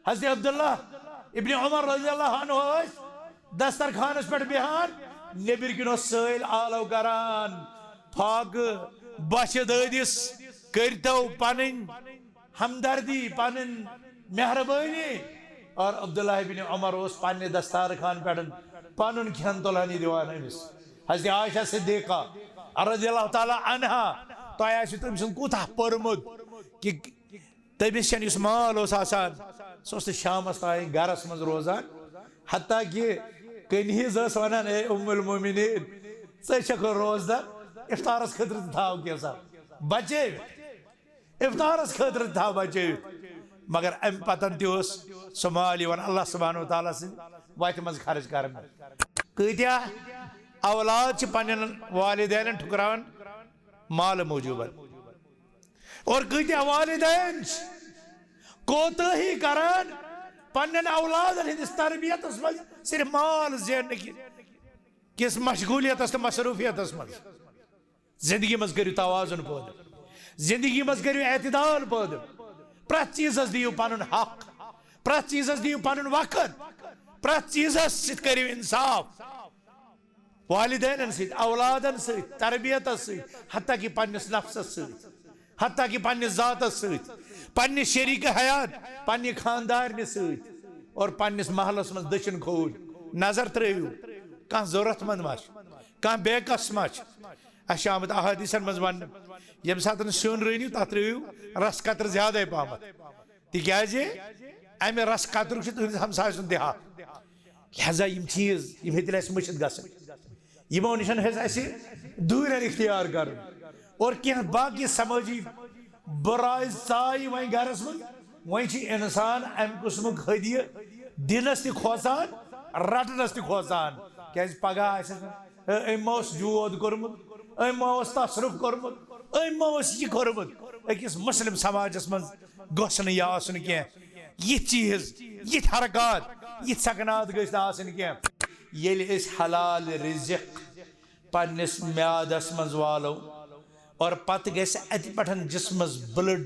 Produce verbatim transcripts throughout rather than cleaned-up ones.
حضرت عبداللہ ابن عمر رضی اللہ عنہ ٲسۍ دسترخوانس پٮ۪ٹھ بیہان، نیٚبرۍ کِنۍ اوس سٲیِل آلو کران، پھاکہٕ، بۄچھِ دٲدِس کٔرۍتو پنٕنۍ ہمدردی، پنٕنۍ مہربٲنی۔ اور عبداللہ ابن عمر اوس پننہِ دستارخان پٮ۪ٹھ پنُن کھٮ۪ن تُلہنی دِوان أمِس۔ حضرت عائشہ صدیقہ رضی اللہ تعالیٰ عنہا، تۄہہِ آسِوٕ تٔمۍ سُنٛد کوٗتاہ پوٚرمُت کہِ تٔمِس چھَنہٕ یُس مال اوس آسان، سُہ اوس نہٕ شامَس تام گَرَس منٛز روزان، حتیٰ کہِ کنہِ ہِنٛز ٲس وَنان، "اے ام المومنین، ژٕ چھَکھ روزدار، افطارَس خٲطرٕ تہِ تھاو کینٛژھا، بچٲوِتھ، افطارَس خٲطرٕ تہِ تھاو بچٲوِتھ۔" مگر اَمہِ پَتَن تہِ اوس سُہ مال یِوان اللہ سبحانہ و تعالیٰ سٕنٛدِ وَتہِ منٛز خرٕچ کرنہٕ۔ کۭتیٛاہ اولاد چھِ پنٛنٮ۪ن والدینَن ٹھُکراوان مالہٕ موٗجوٗبَن؟ اور کۭتیٛاہ والدین چھِ کوتٲہی کران پننٮ۪ن اولادن ہٕنٛدِس تربیتس منٛز، صرف مال زیننہٕ کہِ، کِس مشغولیتس تہٕ مصروفیتس منٛز۔ زندگی منٛز کٔرِو توازن پٲدٕ، زندگی منٛز کٔرِو اعتدال پٲدٕ، پرٛٮ۪تھ چیٖزس دِیِو پنُن حق، پرٛٮ۪تھ چیٖزس دِیِو پنُن وقت، پرٛٮ۪تھ چیٖزس سۭتۍ کٔرِو انصاف۔ والدینن سۭتۍ، اولادن سۭتۍ، تربیتس سۭتۍ، حتیٰ کہ پننِس نفسس سۭتۍ، حتیٰ کہ پننِس ذاتس سۭتۍ، پننِس شریک حیات، پننہِ خاندارنہِ سۭتۍ اور پننِس محلس منٛز دٔچھِنۍ کھووٕرۍ نظر ترٲوِو۔ کانٛہہ ضرورت مند ما چھُ؟ کانٛہہ بے کس ما چھُ؟ اَسہِ چھُ آمُت احادیثن منٛز وننہٕ، ییٚمہِ ساتہٕ سیُن رٔنِو، تتھ ترٲوِو رس قطرٕ زیادے پہمتھ۔ تِکیازِ امہِ رس قطرُک چھُ تُہنٛدِس ہمسایہِ سُنٛد دیہا۔ لہذا یِم چیٖز، یِم ہیٚتِن اَسہِ مٔشِتھ گژھٕنۍ۔ یِمو نِش ہیٚژ اَسہِ دوٗرٮ۪ر اختیار کرُن۔ اور کینٛہہ باقی سمٲجی بُرایہِ ژایہِ وۄنۍ گرس منٛز، وۄنۍ چھِ انسان امہِ قٕسمُک ہدیہِ دِنس تہِ کھوژان، رٹنس تہِ کھوژان۔ کیازِ پگاہ آسٮ۪س، "ہے، أمۍ ما اوس جود کوٚرمُت، أمۍ ما اوس تصرف کوٚرمُت، أمۍ ما اوس یہِ کوٚرمُت؟" أکِس مسلم سماجس منٛز گوٚژھ نہٕ یہِ آسُن کینٛہہ۔ یِتھۍ چیٖز، یِتھۍ حرکات، یِتھۍ سکنات گٔژھۍ نہٕ آسٕنۍ کینٛہہ۔ ییٚلہِ أسۍ حلال رزق پننِس میادس منٛز والو اور پتہٕ گژھِ اتہِ پٮ۪ٹھ جسمس blood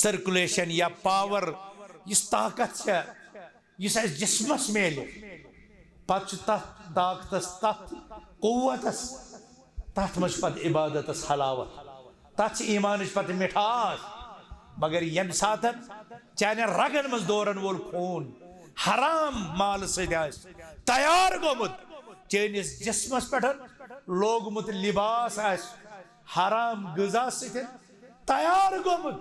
circulation یا power، یُس طاقت چھےٚ، یُس اَسہِ جسمس میلہِ، پتہٕ چھُ تتھ طاقتس، تتھ قوتس، تتھ منٛز چھُ پتہٕ عبادتس حلاوت، تتھ چھِ ایمانٕچ پتہٕ مِٹھاس۔ مگر ییٚمہِ ساتن چانٮ۪ن رگن منٛز دورن وول خوٗن حرام مالہٕ سۭتۍ آسہِ تیار گوٚمُت، چٲنِس جسمس پٮ۪ٹھ لوگمُت لباس آسہِ حرام غذا سۭتۍ تیار گوٚمُت،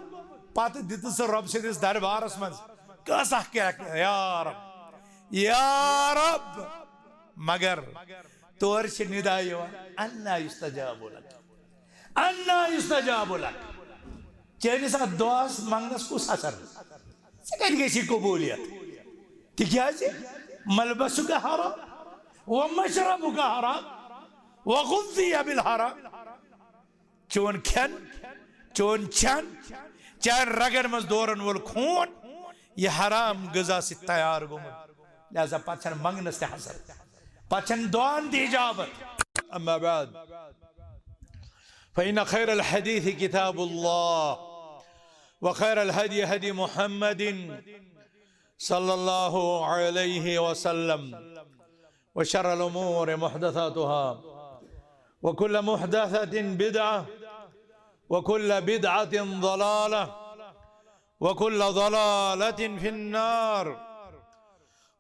پتہٕ دِتہٕ ژٕ رۄب سٕنٛدِس دربارس منٛز کۭژاہ کیٛاہ، یا رب، یا رب۔ مگر تورٕ چھِ ندا یِوان، "انا یستجاب لک، انا یستجاب لک۔" چٲنِس اتھ دعاہس منٛگنس کُس اثر؟ ژےٚ کتہِ گژھی قبولیت؟ تِکیازِ ملبسک حرام، و مشربک حرام، و غذی بالحرام۔ چون کھٮ۪ن، چون چٮ۪ن، چانٮ۪ن رگن منٛز دورن وول خوٗن، یہِ حرام غذا سۭتۍ تیار گوٚمُت۔ لہذا پتہٕ چھنہٕ منٛگنس تہِ حاصل، پتہٕ چھنہٕ دعان تہِ اجابت۔ اما بعد، فإن خير الحديث كتاب الله، وخير الهدي هدي محمد صلى الله عليه وسلم، وشر الأمور محدثاتها، وكل محدثة بدعة، وكل بدعة ضلالة، وكل ضلالة في النار.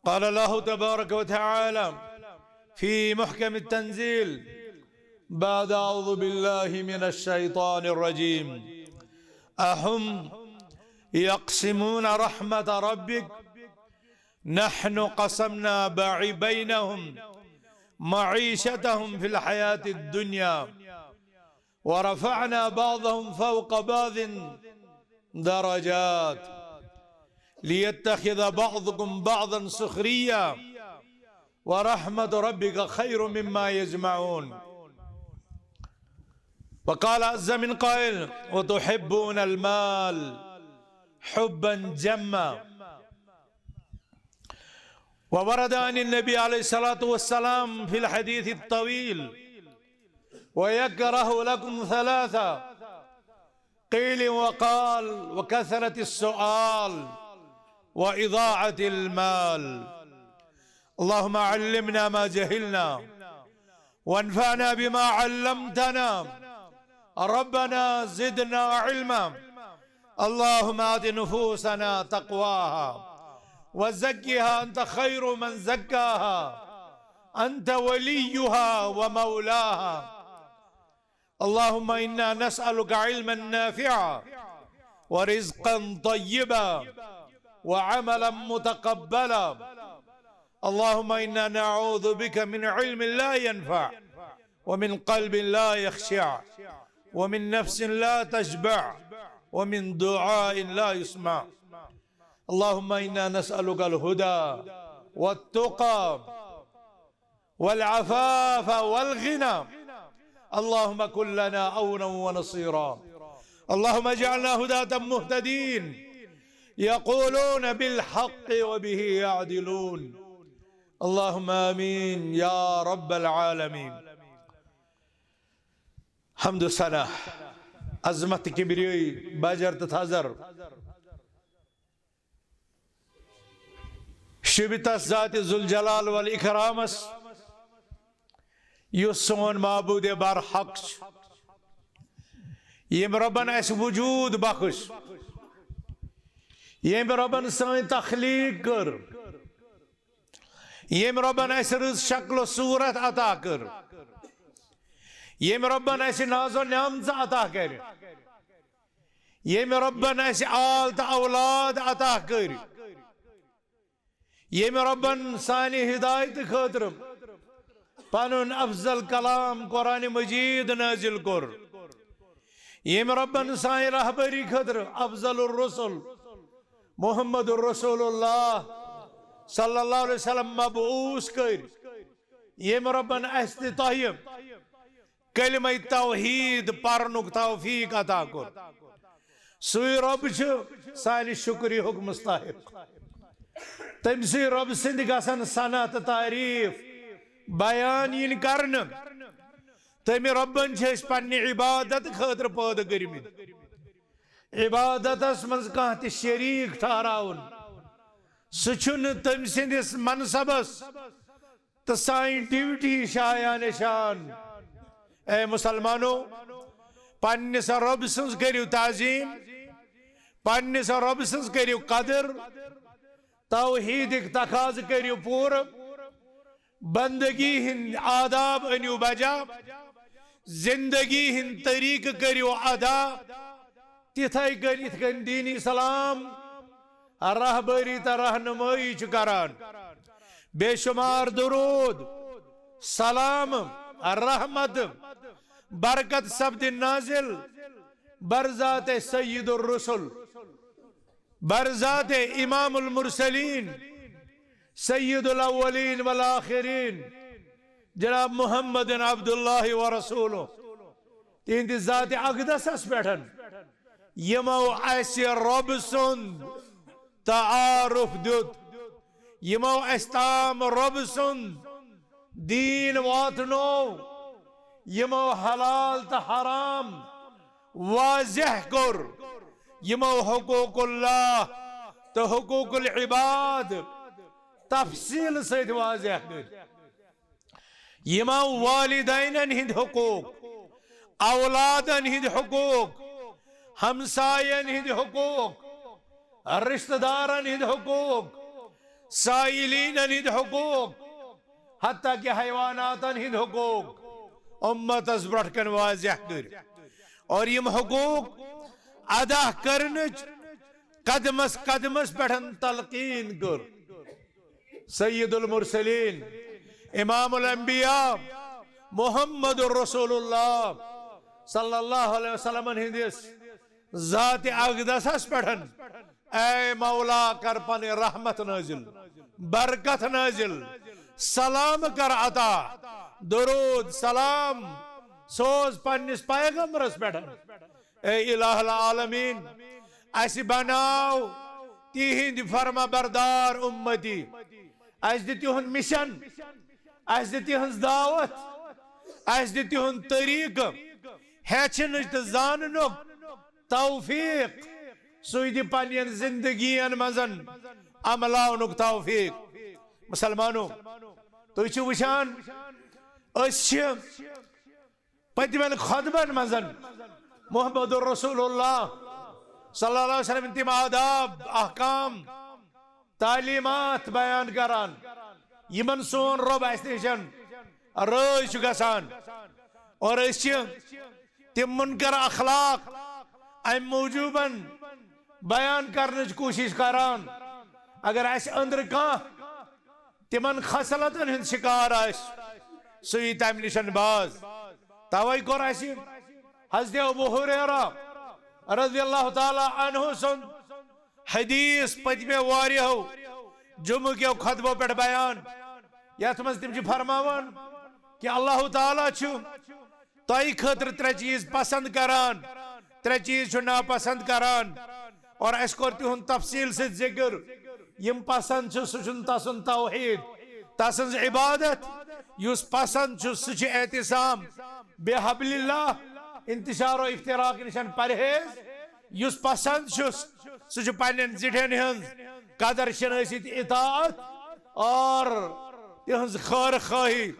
قال الله تبارك وتعالى في محكم التنزيل بعد أعوذ بالله من الشيطان الرجيم. أهم يقسمون رحمة ربك؟ نحن قسمنا بع-، بينهم معيشتهم في الحياة الدنيا ورفعنا بعضهم فوق بعض درجات ليتخذ بعضكم بعضا سخريا ورحمة ربك خير مما يجمعون. وقال عز من قائل: وتحبون المال حبا جما. وورد عن النبي عليه الصلاة والسلام في الحديث الطويل: ويكره لكم ثلاثة، قيل وقال وكثرة السؤال. وإضاعة المال. اللهم علمنا ما جهلنا وانفعنا بما علمتنا. ربنا زدنا علما. اللهم آت نفوسنا تقواها وزكها أنت خير من زكاها أنت وليها ومولاها. اللهم إنا نسألك علما نافعا ورزقا طيبا وعملا متقبلا. اللهم إنا نعوذ بك من علم لا ينفع ومن قلب لا يخشع ومن نفس لا تشبع ومن دعاء لا يسمع. اللهم إنا نسألك الهدى والتقى والعفاف والغنى. اللهم كن لنا عونا ونصيرا. اللهم اجعلنا هداة مهتدين يقولون بالحق وبه يعدلون. اللهم آمين يا رب العالمين. حمد و ثنا، عظمت، کبریٲیی، بجر تہٕ تھزر شوٗبہِ تس ذات ذوالجلال والاکرامس، یُس سون معبود برحق چھُ، ییٚمۍ رۄبن اسہِ وجود بخش، ییٚمۍ رۄبن سٲنۍ تخلیق کٔر، ییٚمۍ رۄبن اسہِ رٕژ شکل و صورت عطا کٔر، ییٚمۍ رۄبن اسہِ ناز و نعمژٕ عطا کرِ، ییٚمۍ رۄبن اسہِ آل تہٕ اولاد عطا کٔرۍ، ییٚمۍ رۄبن سانہِ ہدایتہٕ خٲطرٕ پنُن افضل کلام قرآن مجید نازل کوٚر، ییٚمۍ رۄبن سانہِ رہبری خٲطرٕ افضل الرسل محمد رسول اللہ صلی اللہ علیہ وسلم مبعوث کٔرۍ، ییٚمۍ رۄبن اسہِ تہٕ تۄہہِ کلمہ توحید پرنُک توفیق عطا کوٚر۔ سُے رۄب چھُ سانہِ شُکریہُک مستحق۔ تٔمۍ سٕے رۄب سٕنٛدِ گژھن ثنا تہٕ تعریف بیان یِنۍ کرنہٕ۔ تٔمۍ رۄبن چھِ أسۍ پننہِ عبادت خٲطرٕ پٲدٕ کٔرمٕتۍ۔ عبادتس منٛز کانٛہہ تہِ شریٖک ٹھہراوُن، سُہ چھُنہٕ تٔمۍ سٕنٛدِس منصبس تہٕ سانہِ ڈیوٹی شایان شان۔ اے مسلمانو، پننِس رۄب سٕنٛز کٔرِو تعظیم، پننِس رۄب سٕنٛز کٔرِو قدر، توحیدٕکۍ تقاضہٕ کٔرِو پوٗرٕ، بندگی ہٕنٛدۍ آداب أنِو بجا، زندگی ہٕنٛدۍ طریقہٕ کٔرِو ادا، تِتھے کٔنۍ یِتھ کٔنۍ دین اسلام رہبری تہٕ رہنمٲیی چھُ کران۔ بے شمار درود، سلام، رحمت، برکت سپدِ نازل برذات سید الرسل، برذات امام المرسلین، سید الاولین والآخرین، جناب محمد عبداللہ و رسولہ، تہنٛدِ ذات اقدسس پٮ۪ٹھ، یِمو اسہِ رۄب سُنٛد تعارف دیُت، یِمو اسہِ تام رۄب سُنٛد دیٖن واتنو، یِمو حلال تہٕ حرام واضح کوٚر، یِمو حقوق اللہ تہٕ حقوق العباد تفصیل سۭتۍ واضح کٔرۍ۔ یِمو والدینن ہٕنٛدۍ حقوق، اولادن ہٕنٛدۍ حقوق، ہمساین ہٕنٛدۍ حقوق، رشتہٕ دارن ہٕنٛدۍ حقوق، سائلینن ہٕنٛدۍ حقوق، حتیٰ کہ حیواناتن ہٕنٛدۍ حقوق امتس برٛونٛٹھ کن واضح کٔرۍ۔ اور یِم حقوق ادا کرنٕچ قدمس قدمس پٮ۪ٹھ تلقین کٔر۔ سید المرسلین، امام الانبیاء، محمد رسول اللہ صلی اللہ علیہ وسلم ہٕنٛدِس ذات اقدسس پٮ۪ٹھ، اے مولا، کر پنٕنۍ رحمت نازل، برکت نازل، سلام کر عطا، درود سلام سوز پننِس پیغمبرس پٮ۪ٹھ۔ اے الہ العالمین، اسہِ بناو تِہنٛدۍ فرما بردار امتی۔ اسہِ دِ تِہُنٛد مشن، اسہِ دِ تِہنٛز دعوت، اسہِ دِ تِہُنٛد طریقہٕ ہیٚچھنٕچ تہٕ زاننُک توفیق۔ سُے دِ پننٮ۪ن زندگین منٛز عملاونُک توفیق۔ مسلمانو، تُہۍ چھِو وٕچھان، أسۍ چھِ پٔتمٮ۪ن خطبن منٛز محمد رسول اللہ صلی اللہ علیہ وسلم تِم آداب، احکام، تعلیمات بیان کران، یِمن سون رۄب اسہِ نِش رٲضۍ چھُ گژھان۔ اور أسۍ چھِ تِم منکر اخلاق امہِ موٗجوٗبن بیان کرنٕچ کوٗشِش کران۔ اگر اسہِ أنٛدرٕ کانٛہہ تِمن خصلتن ہُنٛد شکار آسہِ، سُہ یی تمہِ نِش باز۔ توے کوٚر اسہِ حضرت ابو ہریرہ رضی اللہ تعالیٰ عنہ سُنٛد حدیث پٔتمہِ واریاہو جمعہ کیو خطبو پٮ۪ٹھ بیان، یتھ منٛز تِم چھِ فرماوان کہ اللہ تعالیٰ چھُ تۄہہِ خٲطرٕ ترٛےٚ چیٖز پسند کران، ترٛےٚ چیٖز چھُ ناپسند کران۔ اور اسہِ کوٚر تِہُنٛد تفصیٖل سۭتۍ ذکر۔ یِم پسند چھِ، سُہ چھُنہٕ تسُنٛد توحید، تسٕنٛز عبادت۔ یُس پسند چھُ، سُہ چھُ اعتصام بحبل اللہ، انتشار و افتراق نِش پرہیز۔ یُس پسند چھُس، سُہ چھُ پننٮ۪ن زِٹھٮ۪ن ہٕنٛز قدر شنٲسی تہٕ اطاعت اور تِہٕنٛز خٲر خٲہی۔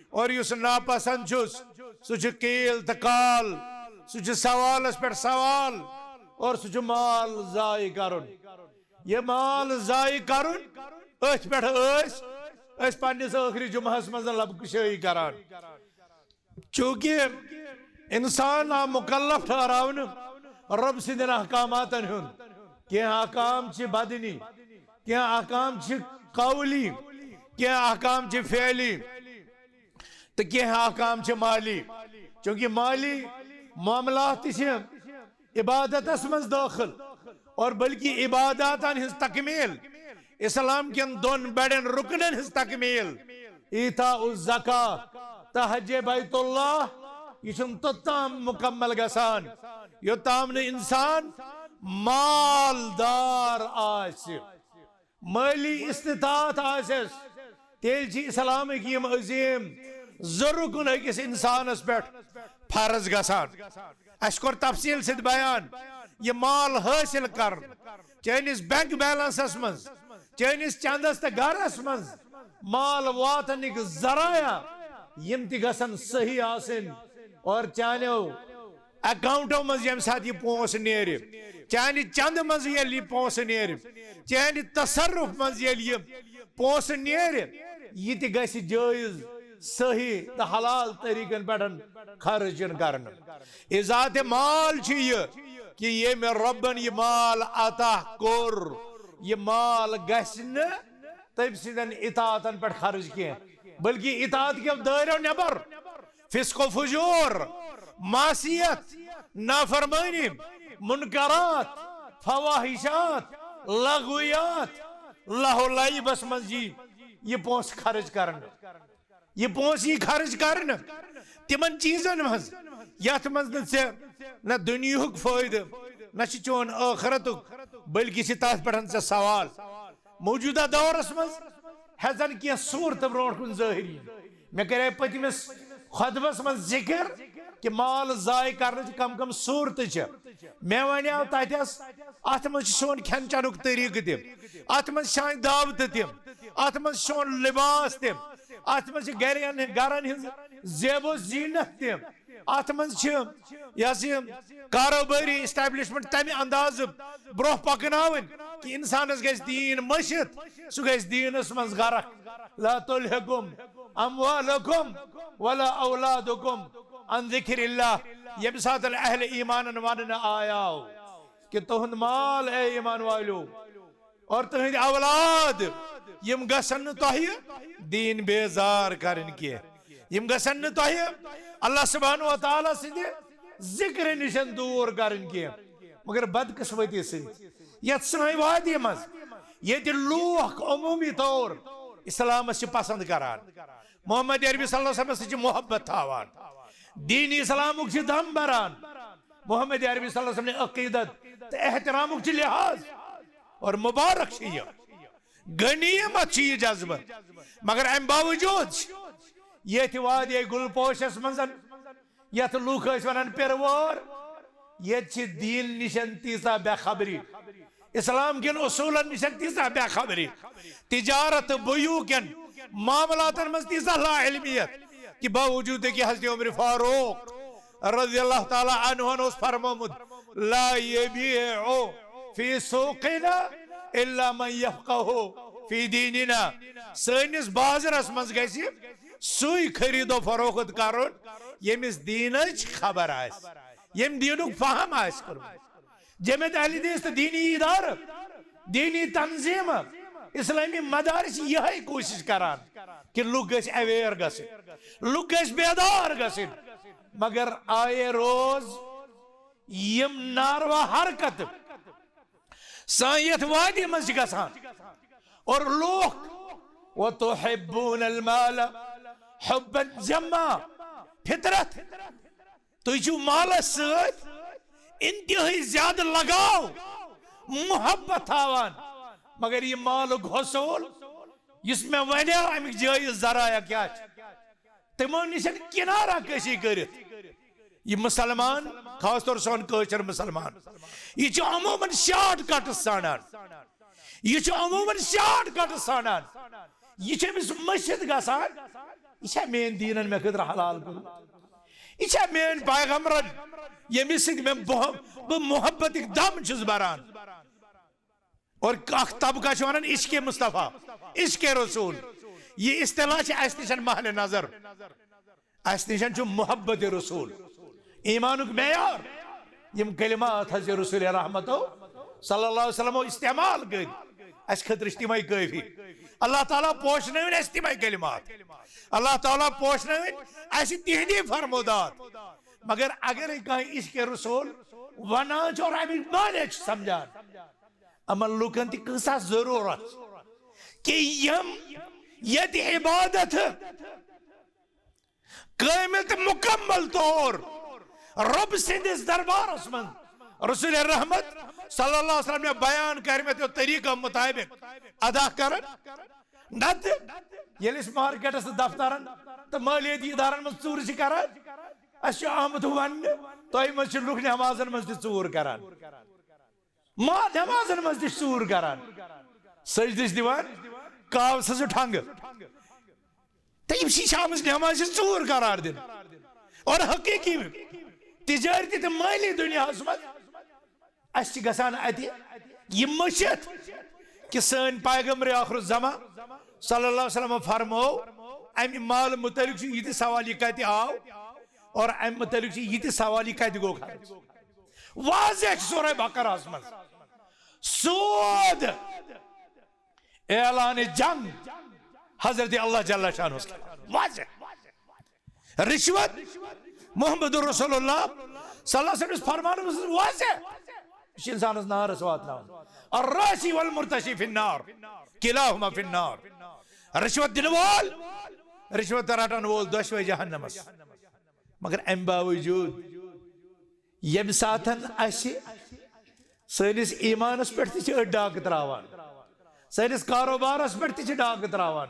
اور یُس ناپسند چھُس، سُہ چھُ قیل تہٕ قال، سُہ چھُ سوالس پٮ۪ٹھ سوال، اور سُہ چھُ مال ضایع کرُن۔ یہِ مال ضایع کرُن، أتھۍ پٮ۪ٹھ ٲسۍ أسۍ پننِس ٲخری جمعہس منٛز لبہٕ کشٲیی کران۔ چونکہ انسان آو مکلف ٹھہراونہٕ رب سٕنٛدٮ۪ن احکاماتن ہُنٛد۔ کینٛہہ احکام چھِ بدنی، کینٛہہ احکام چھِ قولی، کینٛہہ احکام چھِ فعلی، تہٕ کینٛہہ احکام چھِ مالی۔ چونکہ مالی معاملات تہِ چھِ عبادتس منٛز دٲخل، اور بلکہ عباداتن ہٕنٛز تکمیل، اسلام کٮ۪ن دۄن بڑٮ۪ن رکنن ہٕنٛز تکمیل، ایتاء الزکاة تہٕ حج بیت اللہ، یہِ چھُنہٕ توٚتام مکمل گژھان، یوٚتام نہٕ انسان مالدار آسہِ، مٲلی استطاعت آسٮ۪س، تیٚلہِ چھِ اسلامٕکۍ یِم عظیٖم زٕ رُکُن أکِس انسانس پٮ۪ٹھ فرض گژھان۔ اسہِ کوٚر تفصیٖل سۭتۍ بیان، یہِ مال حٲصِل کرُن، چٲنِس بینک بیلنسس منٛز، چٲنِس چندس تہٕ گرس منٛز مال واتنٕکۍ ذرایع، یِم تہِ گژھن صحیح آسٕنۍ۔ اور چانیو اکاؤنٹو منٛز ییٚمہِ ساتہٕ یہِ پونٛسہٕ نیرِ، چانہِ چندٕ منٛز ییٚلہِ یہِ پونٛسہٕ نیرِ، چانہِ تصرف منٛز ییٚلہِ یہِ پونٛسہٕ نیرِ، یہِ تہِ گژھِ جٲیز، صحیح تہٕ حلال طریٖقن پٮ۪ٹھ خرٕچ یُن کرنہٕ۔ ذات مال چھُ یہِ کہ ییٚمۍ رۄبن یہِ مال عطا کوٚر، یہِ مال گژھِ نہٕ تٔمۍ سٕنٛدٮ۪ن اطاعتن پٮ۪ٹھ خرٕچ کینٛہہ، بلکہ اطاعت کٮ۪و دٲیرو نٮ۪بر، فسق و فجور، معصیت، نافرمٲنی، منکرات، فواحشات، لغویات، لہو لعبس منٛز یی یہِ پونٛسہٕ خرٕچ کرنہٕ۔ یہِ پونٛسہٕ یی خرٕچ کرنہٕ تِمن چیٖزن منٛز، یتھ منٛز نہٕ ژےٚ نہ دُنیہُک فٲیدٕ، نہ چھُ چون ٲخرتُک، بلکہِ چھِ تتھ پٮ۪ٹھ ژےٚ سوال۔ موجودہ دورس منٛز ہٮ۪ژن کینٛہہ صوٗرتہٕ برونٛٹھ کُن ظٲہر یِنۍ۔ مےٚ کریے پٔتمِس خطبس منٛز ذکر کہِ مال ضایع کرنٕچ کم کم صوٗرتہٕ چھِ۔ مےٚ ونیاو تتٮ۪س، اتھ منٛز چھُ سون کھٮ۪ن چٮ۪نُک طریٖقہٕ تہِ، اتھ منٛز چھِ سانہِ دعوتہٕ تہِ، اتھ منٛز چھُ سون لباس تہِ، اتھ منٛز چھِ گرٮ۪ن، گرن ہٕنٛز زیب و زینت تہِ، اتھ منٛز چھِ یہِ ہسا یہِ کاروبٲری اسٹیبلشمنٹ تمہِ اندازٕ برونٛہہ پکناوٕنۍ کہِ انسانس گژھِ دیٖن مٔشِتھ، سُہ گژھِ دیٖنس منٛز غرق۔ لا تلہکم اموالکم ولا اولادکم عن ذکر اللہ۔ ییٚمہِ ساتہٕ اہل ایمانن وننہٕ آیاو کہِ تُہُنٛد مال، اے ایمان والیو، اور تُہٕنٛدۍ اولاد، یِم گژھن نہٕ تۄہہِ دیٖن بیزار کرٕنۍ کینٛہہ، یِم گژھن نہٕ تۄہہِ اللہ سبحانہ و تعالیٰ سٕنٛدِ ذکرٕ نِش دوٗر کرٕنۍ کینٛہہ۔ مگر بدقسمتی سۭتۍ یتھ سٲنۍ وادی منٛز، ییٚتہِ لوٗکھ عموٗمی طور اسلامس چھِ پسند کران، محمد عربی صلی اللہ علیہ وسلمس سۭتۍ چھِ محبت تھاوان، دین اسلامُک چھِ دم بران، محمد عربی صلی اللہ علیہ وسلم نے عقیدت تہٕ احترامُک چھِ لحاظ، اور مبارک چھِ یہِ، غنیمت چھِ یہِ جذبہٕ۔ مگر امہِ باوجود چھِ ییٚتہِ وادی گلپوشس منٛز، یتھ لوٗکھ ٲسۍ ونان پِروٲر، ییٚتہِ چھِ دیٖن نِش تیٖژاہ بے خبری، اسلام کٮ۪ن اصوٗلن نِش چھکھ تیٖژاہ بے خبری، تجارت تہٕ بیوٗ کٮ۪ن معاملاتن منٛز تیٖژاہ لا علمیت، کہ باوجود کہ حضرت عمر فاروق رضی اللہ تعالیٰ عنہ اوس فرمومُت، "لا یبیع فی سوقنا الا من یفقہ فی دیننا"، سٲنِس بازرس منٛز گژھِ سُے خرید و فروخت کرُن، ییٚمِس دیٖنٕچ خبر آسہِ، ییٚمۍ دیٖنُک فہم آسہِ کوٚرمُت۔ جمعیت اہل حدیث تہٕ دیٖنی ادارٕ، دیٖنی تنظیٖمہٕ، اسلٲمی مدارس چھِ یِہے کوٗشش کران کہ لُکھ گٔژھۍ aware گژھٕنۍ، لُکھ گٔژھۍ بیدار گژھٕنۍ۔ مگر آیے روز یِم ناروا حرکتہٕ سانہِ یتھ وادی منٛز چھِ گژھان، اور لوٗکھ، "وتحبون المال حبا جما"، فطرت، تُہۍ چھِو مالس سۭتۍ انتہٲئی زیادٕ لگاو، محبت تھاوان، مگر یہِ مالُک حصوٗل یُس مےٚ ونیو، امیُک جٲیز ذرایع کیٛاہ چھِ؟ تِمو نِش کنارہ کشی کٔرِتھ۔ یہِ مسلمان، خاص طور سون کٲشُر مسلمان، یہِ چھُ عموماً short cuts ژھانڈان۔ یہِ چھُ عموماً short cuts ژھانڈان۔ یہِ چھُ أمِس مٔشِتھ گژھان، یہِ چھا میٲنۍ دیٖنن مےٚ خٲطرٕ حلال کوٚرمُت؟ یہِ چھا میٲنۍ پیغمبرن، ییٚمِس سۭتۍ مےٚ بہ-، بہٕ محبتٕکۍ دم چھُس بران؟ اور اکھ طبقہ چھُ ونان عشق مصطفیٰ، عشق رسول۔ یہِ اصطلاح چھِ اسہِ نِش محل نظر۔ اسہِ نِش چھُ محبت رسول، ایمانُک معیار۔ یِم کلمات حضرت رسول رحمتو صلی اللہ علیہ وسلمو استعمال کٔرۍ، اسہِ خٲطرٕ چھِ تِمے کٲفی۔ اللہ تعالیٰ پوشنٲوِن اسہِ تِمے کلمات، اللہ تعالیٰ پوشنٲوِن اسہِ تِہنٛدی فرمودات۔ مگر اگر کانٛہہ عشق رسول ونان چھُ اور امیُک معنی چھُ سمجھان، یِمن لوٗکن تہِ کۭژاہ ضروٗرت کہ یِم ییٚتہِ عبادت کٲمل تہٕ مکمل طور رۄب سٕنٛدِس دربارس منٛز رسول رحمت صلی اللہ علیہ وسلم مےٚ بیان کرمٕتیو طریٖقو مطابق ادا کرن۔ نتہٕ ییٚلہِ أسۍ مارکیٹس تہٕ دفترن تہٕ مٲلیٲتی ادارن منٛز ژوٗرٕ چھِ کران، اسہِ چھُ آمُت وننہٕ، تۄہہِ منٛز چھِ لُکھ نمازن منٛز تہِ ژوٗر کران۔ ما نمازن منٛز تہِ چھِ ژوٗر کران، سجدٕ چھِ دِوان، کاو سٕنٛزٕ ٹھنٛگہٕ۔ تہٕ یِم چھِ شامس نمازِ ژوٗر قرار دِنہٕ۔ اور حقیقی تجٲرتی تہٕ مٲلی دُنیاہس منٛز اسہِ چھِ گژھان اتہِ یہِ مٔشِتھ کہ سٲنۍ پیغمبر آخر الزمان صلی اللہ علیہ وسلم فرمو، امہِ مال متعلق چھُ یہِ تہِ سوال، یہِ کتہِ آو؟ اور امہِ متعلق چھُ یہِ تہِ سوال، یہِ کتہِ گوٚو خرٕچ؟ واضح چھُ سورہ بقرہس منٛز۔ سود، اعلان جنگ حضرت اللہ جل شانہ ہس خلاف۔ واضح۔ رشوت، محمد رسول اللہ صلی اللہ علیہ وسلم فرمان واضح۔ یہِ چھُ انسانس نارس واتناوان۔ الراشی والمرتشی فی النار، کلاہما فی النار۔ رشوت دِنہٕ وول، رشوت رٹن وول، دۄشوے جہنمس۔ مگر امہِ باوجود ییٚمہِ ساتن اسہِ سٲنِس ایٖمانس پٮ۪ٹھ تہِ چھِ أڑۍ ڈاکہٕ تراوان، سٲنِس کاروبارس پٮ۪ٹھ تہِ چھِ ڈاکہٕ تراوان،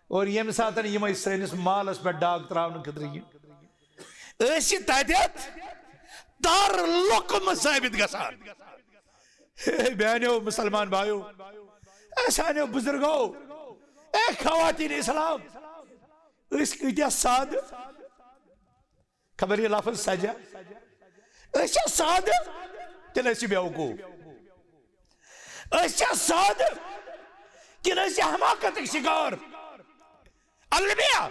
اور ییٚمہِ ساتن یِمے سٲنِس مالس پٮ۪ٹھ ڈاکہٕ تراونہٕ خٲطرٕ یِن، أسۍ چھِ تتٮ۪تھ تر لۄکمہٕ ثٲبت گژھان۔ ہے میانیو مسلمان بایو، اے سانیو بزرگو، اے خواتین اسلام، أسۍ کۭتیاہ سادٕ، خبر یہِ لفظ سجا۔ أسۍ چھا سادٕ کِنہٕ أسۍ چھِ بیوقوٗف؟ أسۍ چھا سادٕ کِنہٕ أسۍ چھِ حماقتٕکۍ شکار؟ المیہ،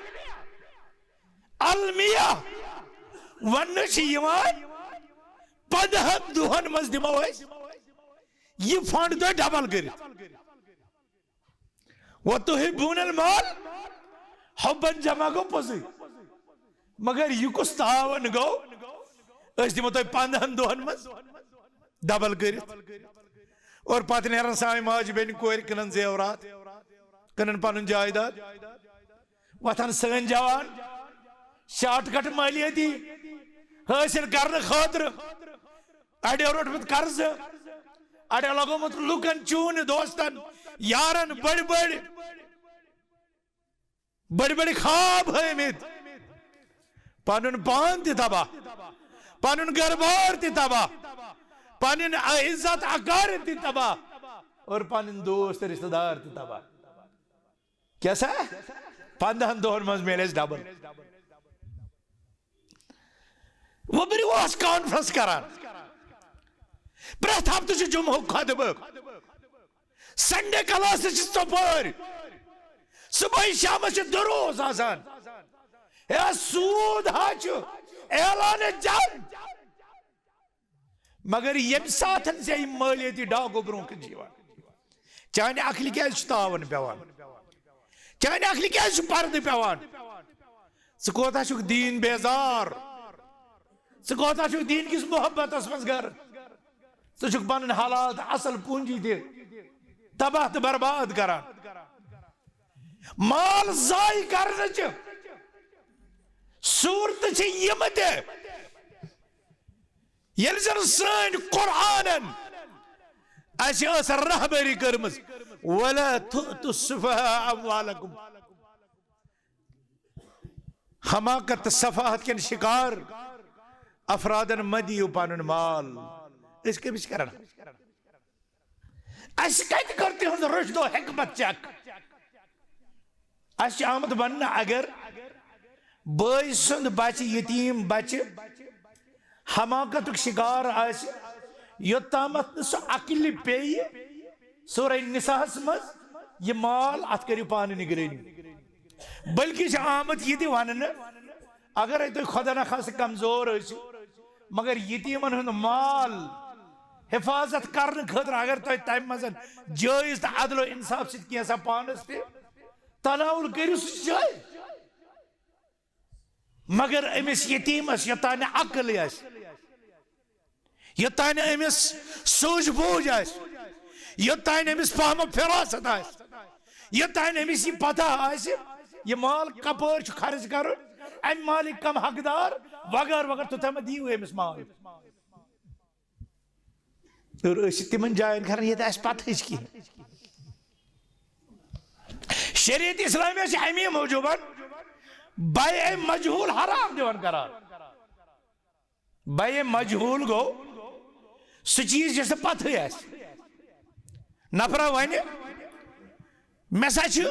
المیہ وننہٕ چھِ یِوان، پندہن دۄہن منٛز دِمو أسۍ یہِ فنڈ تۄہہِ ڈبل کٔرِتھ۔ وتحبون المال حبا جما گوٚو پوٚزُے، مگر یہِ کُس تعاون گوٚو؟ أسۍ دِمو تۄہہِ پندہن دۄہن منٛز ڈبل کٔرِتھ۔ اور پتہٕ نیران سانہِ ماجہِ بیٚنہِ کورِ، کٕنان زیورات، کٕنان پنُن جایداد، وۄتھان سٲنۍ جوان شارٹ کٹ مٲلیٲتی حٲصِل کرنہٕ خٲطرٕ۔ اڑیو روٚٹمُت قرضہٕ، اڑیو لگومُت لُکن، چوٗنہٕ، دوستن، یارن، بٔڑۍ بٔڑۍ، بٔڑۍ بٔڑۍ خواب ہٲومٕتۍ، پنُن پان تہِ تباہ، پنُن گرٕ بار تہِ تباہ، پنٕنۍ عزت اقارب تہِ تباہ اور پنٕنۍ دوست رشتہ دار تہِ تباہ۔ کیٛاہ سا؟ پنٛدہن دۄہن منٛز میلہِ اَسہِ ڈبل۔ وۄبرِ اوس کانفرنس کران، پرٛٮ۪تھ ہفتہٕ چھُ جمعہُک خطبہٕ، سنڈے کلاسز چھِ ژۄپٲرۍ، صبحٲے شامس چھِ دروس آسان۔ ہے، سوٗد ہا چھُ اعلان جنگ۔ مگر ییٚمہِ ساتہٕ ژےٚ یِم مٲلیٲتی ڈاکو برونٛہہ کُن چھِ یِوان، چانہِ عقلہِ کیٛازِ چھُ تاوَن پٮ۪وان؟ چانہِ عقلہِ کیٛازِ چھُ پردٕ پٮ۪وان؟ ژٕ کوتاہ چھُکھ دیٖن بیزار؟ ژٕ کوتاہ چھُکھ دیٖن کِس محبتس منٛز غرق؟ ژٕ چھُکھ پنٕنۍ حلال تہٕ اصل پوٗنجی تہِ تباہ تہٕ برباد کران۔ مال ضایع کرنٕچہِ صوٗرتہٕ چھِ یِم تہِ، ییٚلہِ زن سٲنۍ قرآنن اسہِ ٲس رہبری کٔرمٕژ، "ولا تؤتوا السفهاء اموالكم"۔ حماقت تہٕ سفاہت کٮ۪ن شکار افرادن مہ دِیِو پنُن مال۔ أسۍ کٔمِس چھِ کران؟ اسہِ کتہِ کٔر تِہنٛز رشد و حکمت چیک؟ اسہِ چھُ آمُت وننہٕ، اگر بٲے سُنٛد بچہِ، یتیٖم بچہِ حماقتُک شکار آسہِ، یوٚتامتھ نہٕ سُہ عقلہِ پیٚیہِ، سورہ نساہس منٛز، یہِ مال اتھ کٔرِو پانہٕ نگرٲنی۔ بلکہِ چھُ آمُت یہِ تہِ وننہٕ، اگرے تُہۍ خۄدا نخواستہٕ کمزور ٲسِو، مگر یتیٖمن ہُنٛد مال حفاظت کرنہٕ خٲطرٕ اگر تۄہہِ تمہِ منٛز جٲیز تہٕ عدل و انصاف سۭتۍ کینٛژھا پانس تہِ تناول کٔرِو، سُہ چھُ جٲیز۔ مگر أمِس یتیٖمس یوٚتانۍ نہٕ عقل آسہِ، یوٚتانۍ نہٕ أمِس سوٗجھ بوٗجھ آسہِ، یوٚتانۍ نہٕ أمِس فہم و فراست آسہِ، یوٚتانۍ نہٕ أمِس یہِ پتہ آسہِ، یہِ مال کپٲرۍ چھُ خرٕچ کرُن، امہِ مالٕکۍ کم حقدار، وغٲرٕ وغٲرٕ، توٚتام مہ دِیِو أمِس مال۔ اور أسۍ چھِ تِمن جاین کران، ییٚتہِ اَسہِ پتہٕ ہٕچ کِہیٖنۍ۔ شریعت اسلامیہ چھِ اَمی موٗجوٗبن بے مجہول حرام دِوان قرار۔ بے مجہول گوٚو سُہ چیٖز یُس نہٕ پتہٕے آسہِ۔ نفرا وَنہِ، "مےٚ سا چھِ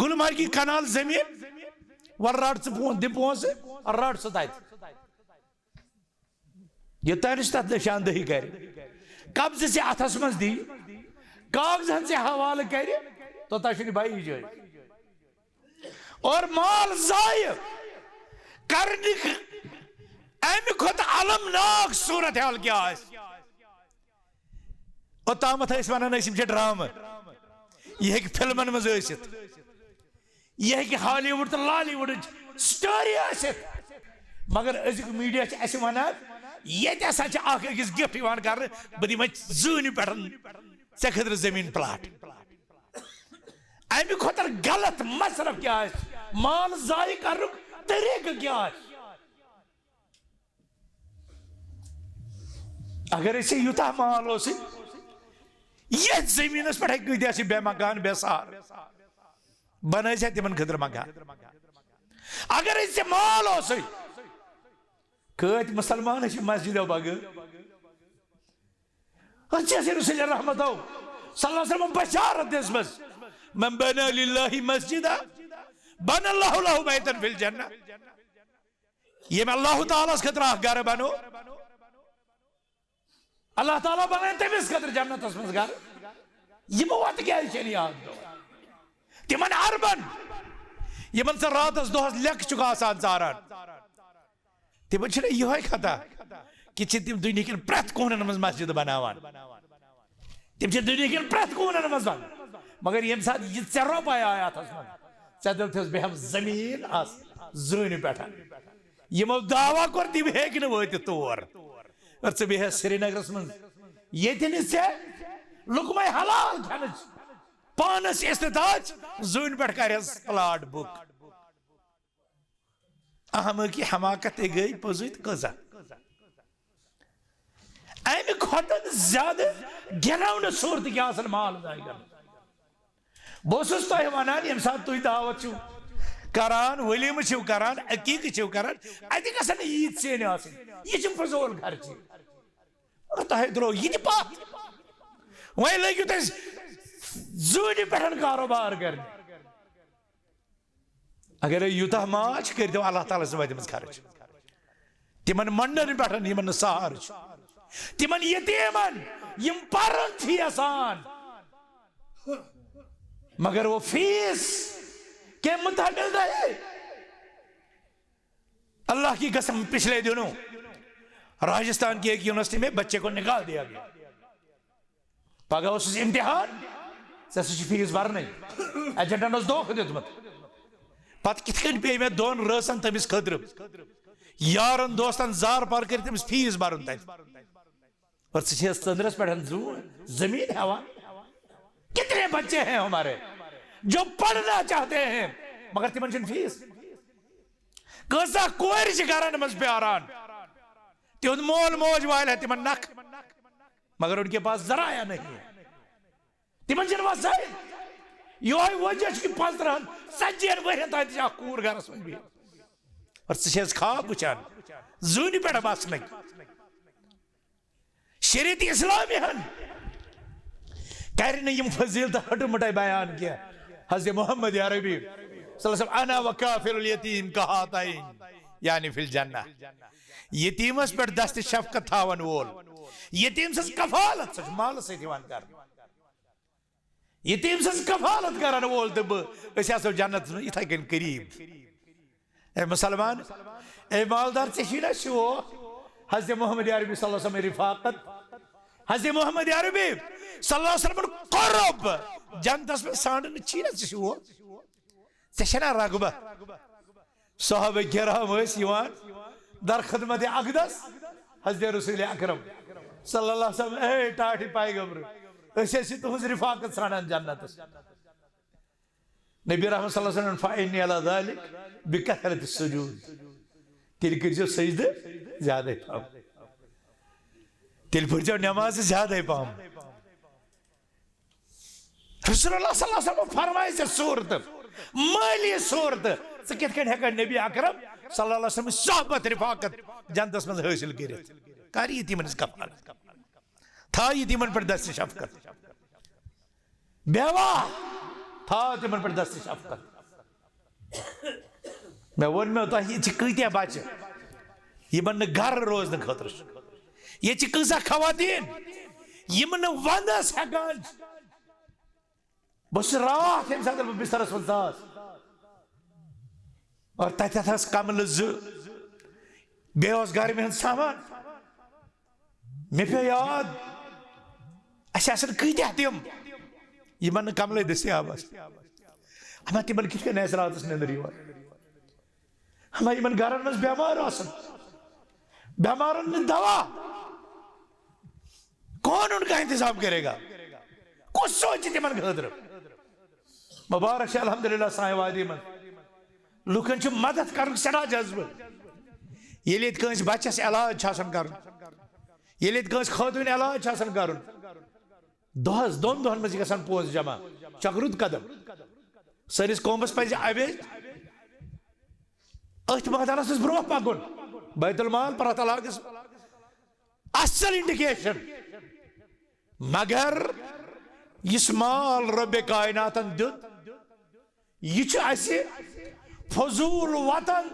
گلمرگی کنال زٔمیٖن، وَلہٕ رَٹ ژٕ پون-، دِ پونٛسہٕ، رَٹ ژٕ تَتہِ۔" یوٚتانۍ نہٕ سُہ تَتھ نِشاندہی کَرِ، قبضہٕ ژےٚ اَتھَس منٛز دِیہِ، کاغذن ژےٚ حوالہٕ کَرِ، توٚتام چھُنہٕ یہِ بَیہِ جٲیِز۔ اور مال ضایع کرنٕکۍ اَمہِ کھۄتہٕ المناک صوٗرت حال کیٛاہ آسہِ؟ اوٚتامَتھ ٲسۍ وَنان، أسۍ یِم چھِ ڈرامہٕ، یہِ ہیٚکہِ فِلمَن منٛز ٲسِتھ، یہِ ہیٚکہِ ہالی وُڈ تہٕ لالی وُڈٕچ سٹوری ٲسِتھ، مگر أزیُک میٖڈیا چھِ اَسہِ وَنان، ییٚتہِ ہسا چھِ اکھ أکِس گفٹ یِوان کرنہٕ، "بہٕ دِمے زوٗنہِ پٮ۪ٹھ ژےٚ خٲطرٕ زٔمیٖن پلاٹ۔" اَمہِ کھۄتہٕ غلط مصرف کیٛاہ آسہِ؟ مال ضایع کرنُک طریٖقہٕ کیٛاہ آسہِ؟ اگر أسۍ یوٗتاہ مال اوسُے، یتھ زٔمیٖنس پٮ۪ٹھ ہیٚکہِ کۭتیاہ چھِ بے مکان، بے سہارٕ، بنٲے زِ تِمن خٲطرٕ مکان۔ اگر أسۍ ژےٚ مال اوسُے، کۭتۍ مسلمان چھِ مسجدو بغٲر؟ أتھۍ چھِ اَسہِ رسول رحمتو صلی اللہ علیہ وسلم بشارت دِژمٕژ، "من بنى لله مسجدا بنى الله له بيتا في الجنة"۔ ییٚمۍ اللہ تعالیٰ ہس خٲطرٕ اکھ گرٕ بنو، اللہ تعالیٰ بنٲے تٔمِس خٲطرٕ جنتس منٛز گرٕ۔ یِمو وتہٕ کیٛازِ چھَنہٕ یاد پٮ۪وان؟ تِمن عربن، یِمن ژٕ راتس دۄہس لیکھ چھُکھ آسان ژاران، تِمن چھِنہٕ یِہوٚے خطا کہِ چھِ تِم دُنیہکٮ۪ن پرٛٮ۪تھ کوٗنن منٛز مسجد بناوان؟ تِم چھِ دُنیہکٮ۪ن پرٛٮ۪تھ کوٗنن منٛز بناوان۔ مگر ییٚمہِ ساتہٕ یہِ ژےٚ رۄپے آے اتھس منٛز، ژےٚ دِتھس بیٚہم زٔمیٖن آس زوٗنہِ پٮ۪ٹھ۔ یِمو دعویٰ کوٚر، تِم ہیٚکۍ نہٕ وٲتِتھ تور۔ اور ژٕ بیٚہکھ سرینگرس منٛز، ییٚتہِ نہٕ ژےٚ لقمے حلال کھٮ۪نٕچ پانس استطاعت، زوٗنہِ پٮ۪ٹھ کرٮ۪س پلاٹ بُک۔ احمقی حماقت تہِ گٔے پوٚزُے تہٕ کۭژاہ۔ امہِ کھۄتہٕ زیادٕ گِناونہٕ صورت کیٛاہ آسن مال ضایع کرُن؟ بہٕ اوسُس تۄہہِ ونان، ییٚمہِ ساتہٕ تُہۍ دعوت چھِو کران، ؤلیٖمہٕ چھِو کران، عقیٖقہٕ چھِو کران، اتہِ گژھن نہٕ ییٖتۍ سیٚنۍ آسٕنۍ۔ یہِ چھِ فضوٗل خرچی۔ کوتاہ ہے درٛوگ، یہِ تہِ پتھ۔ وۄنۍ لٔگِو تُہۍ زوٗنہِ پٮ۪ٹھ کاروبار کرنہِ۔ اگرے یوٗتاہ مال چھُ، کٔرۍتو اللہ تعالیٰ سٕنٛدِ وتہِ منٛز خرٕچ۔ تِمن منڈن پٮ۪ٹھ، یِمن نہٕ سہارٕ چھُ، تِمن یتیٖمن، یِم پرُن چھِ یژھان، مگر وہ فیس کے متحمل نہیں۔ اللہ کی قسم، پچھلے دنوں راجستھان کی ایک یونیورسٹی میں بچے کو نکال دیا گیا۔ پگاہ اوسُس امتحان، ژےٚ سا چھُ فیس برنٕے۔ ایجنٹن اوس دھوکہٕ دیُتمُت۔ پتہٕ کِتھ کٔنۍ پیٚیہِ مےٚ دۄن رٲژن تٔمِس خٲطرٕ یارن دوستن زار پار کٔرِتھ تٔمِس فیس برُن تتہِ؟ اور ژٕ چھیٚس ژٔنٛدرس پٮ۪ٹھ زوٗن زٔمیٖن ہٮ۪وان؟ کتنے بچے ہیں ہمارے جو پڑھنا چاہتے ہیں، مگر تِمن چھُنہٕ فیس۔ کۭژاہ کورِ چھِ گرن منٛز پیاران، تِہُنٛد مول موج والہِ ہے تِمن نکھ، مگر ان کے پاس ذرائع نہیں ہے۔ تِمن چھِنہٕ وسٲیِل۔ یِہوٚے وجہ چھُ کہِ پنٛژترٛہن، ژتجی ہن ؤرین تام تہِ چھِ اکھ کوٗر گرس منٛز بِہِتھ۔ اور ژٕ چھِ حظ خواب وٕچھان زوٗنہِ پٮ۪ٹھ بسنٕکۍ؟ شریعت اسلامی ہن کرِ نہٕ یِم فضیلتہٕ ہٹہٕ مٹے بیان کینٛہہ۔ حضرت محمد عربی صلی اللہ علیہ وسلم، انا وکافل الیتیم کہاتین، یعنی فی الجنہ۔ یتیمس پٮ۪ٹھ دست شفقت تھاون وول، یتیم سٕنٛز کفالت، سۄ چھِ مالہٕ سۭتۍ یِوان کرنہٕ۔ یتیم سٕنٛز کفالت کرن وول تہٕ بہٕ، أسۍ آسو جنتس منٛز یِتھے کٔنۍ قریب۔ اے مسلمان، اے مالدار، ژےٚ چھُے نا شوق حضرت محمد عربی صلی اللہ علیہ وسلم رفاقت؟ حضرت محمد عربی صلی اللہ علیہ وسلم قرب، جنتس منٛز سانڈن چھی نا ژےٚ شوق؟ ژےٚ چھےٚ نا رغبت؟ صحابہ کرام ٲسۍ یِوان در خدمت اقدس حضرت رسول اکرم صلی اللہ علیہ وسلم، اے ٹاٹھہِ پیغمبر، أسۍ ٲسۍ تُہنٛز رفاقت ژھانڈان جنتس۔ نبی رحمت صلی اللہ علیہ وسلم، فإنی علی ذلک بکثرت السجود، تیٚلہِ کٔرۍزیو سجدٕ زیادے پہم، تیٚلہِ پٔرۍزیو نماز زیادے پہم۔ رسول اللہ صلی اللہ علیہ وسلم فرمایہِ ژےٚ صورتہٕ، مٲلی صورتہٕ، ژٕ کِتھ کٔنۍ ہٮ۪ککھ نبی اکرم صلی اللہ علیہ وسلم صحبت رفاقت جنتس منٛز حٲصِل کٔرِتھ؟ کر یتیٖمن ہٕنٛز کفالت، تھاو یتیٖمن پٮ۪ٹھ دست شفقت، بیواہ، تھاو تِمن پٮ۪ٹھ دست شفقت۔ مےٚ ووٚن، مےٚ تۄہہِ، ییٚتہِ چھِ کۭتیاہ بچہِ یِمن نہٕ گرٕ روزنہٕ خٲطرٕ چھُ۔ ییٚتہِ چھِ کۭژاہ خواتین یِم نہٕ ونٛدس ہٮ۪کان چھِ۔ بہٕ چھُس راتھ ییٚمہِ ساتہٕ بہٕ بسترس منٛز ژاس اور تتٮ۪تھ ٲس کملہٕ زٕ، بیٚیہِ اوس گرمہِ ہُنٛد سامان۔ مےٚ پیوٚو یاد، اسہِ آسن کۭتیاہ تِم یِمن نہٕ کملٕے دٔستیاب آسہِ۔ اما تِمن کِتھ کٔنۍ آسہِ راتس نیٚنٛدٕر یِوان؟ اما یِمن گرن منٛز بٮ۪مار آسن، بٮ۪مارن نہٕ دوا، کون ان کا انتظام کرے گا؟ کُس سونچہِ تِمن خٲطرٕ؟ مبارک چھِ الحمدللہ سانہِ وادی منٛز۔ لُکن چھُ مدد کرنُک سٮ۪ٹھاہ جذبہٕ۔ ییٚلہِ ییٚتہِ کٲنٛسہِ بچس علاج چھُ آسان کرُن، ییٚلہِ ییٚتہِ کٲنٛسہِ خٲطوٗنہِ علاج چھُ آسان کرُن، دۄہس دۄن دۄہن منٛز چھِ گژھان پونٛسہٕ جمع۔ چھُ اکھ رُت قدم۔ سٲنِس قومس پزِ اوے أتھۍ مٲدانس منٛز برونٛہہ پکُن۔ بیت المال پرٛٮ۪تھ علاقس اصل انڈیکیشن، مگر یُس مال رب کائناتن دیُت، یہِ چھُ اسہِ فضول وطن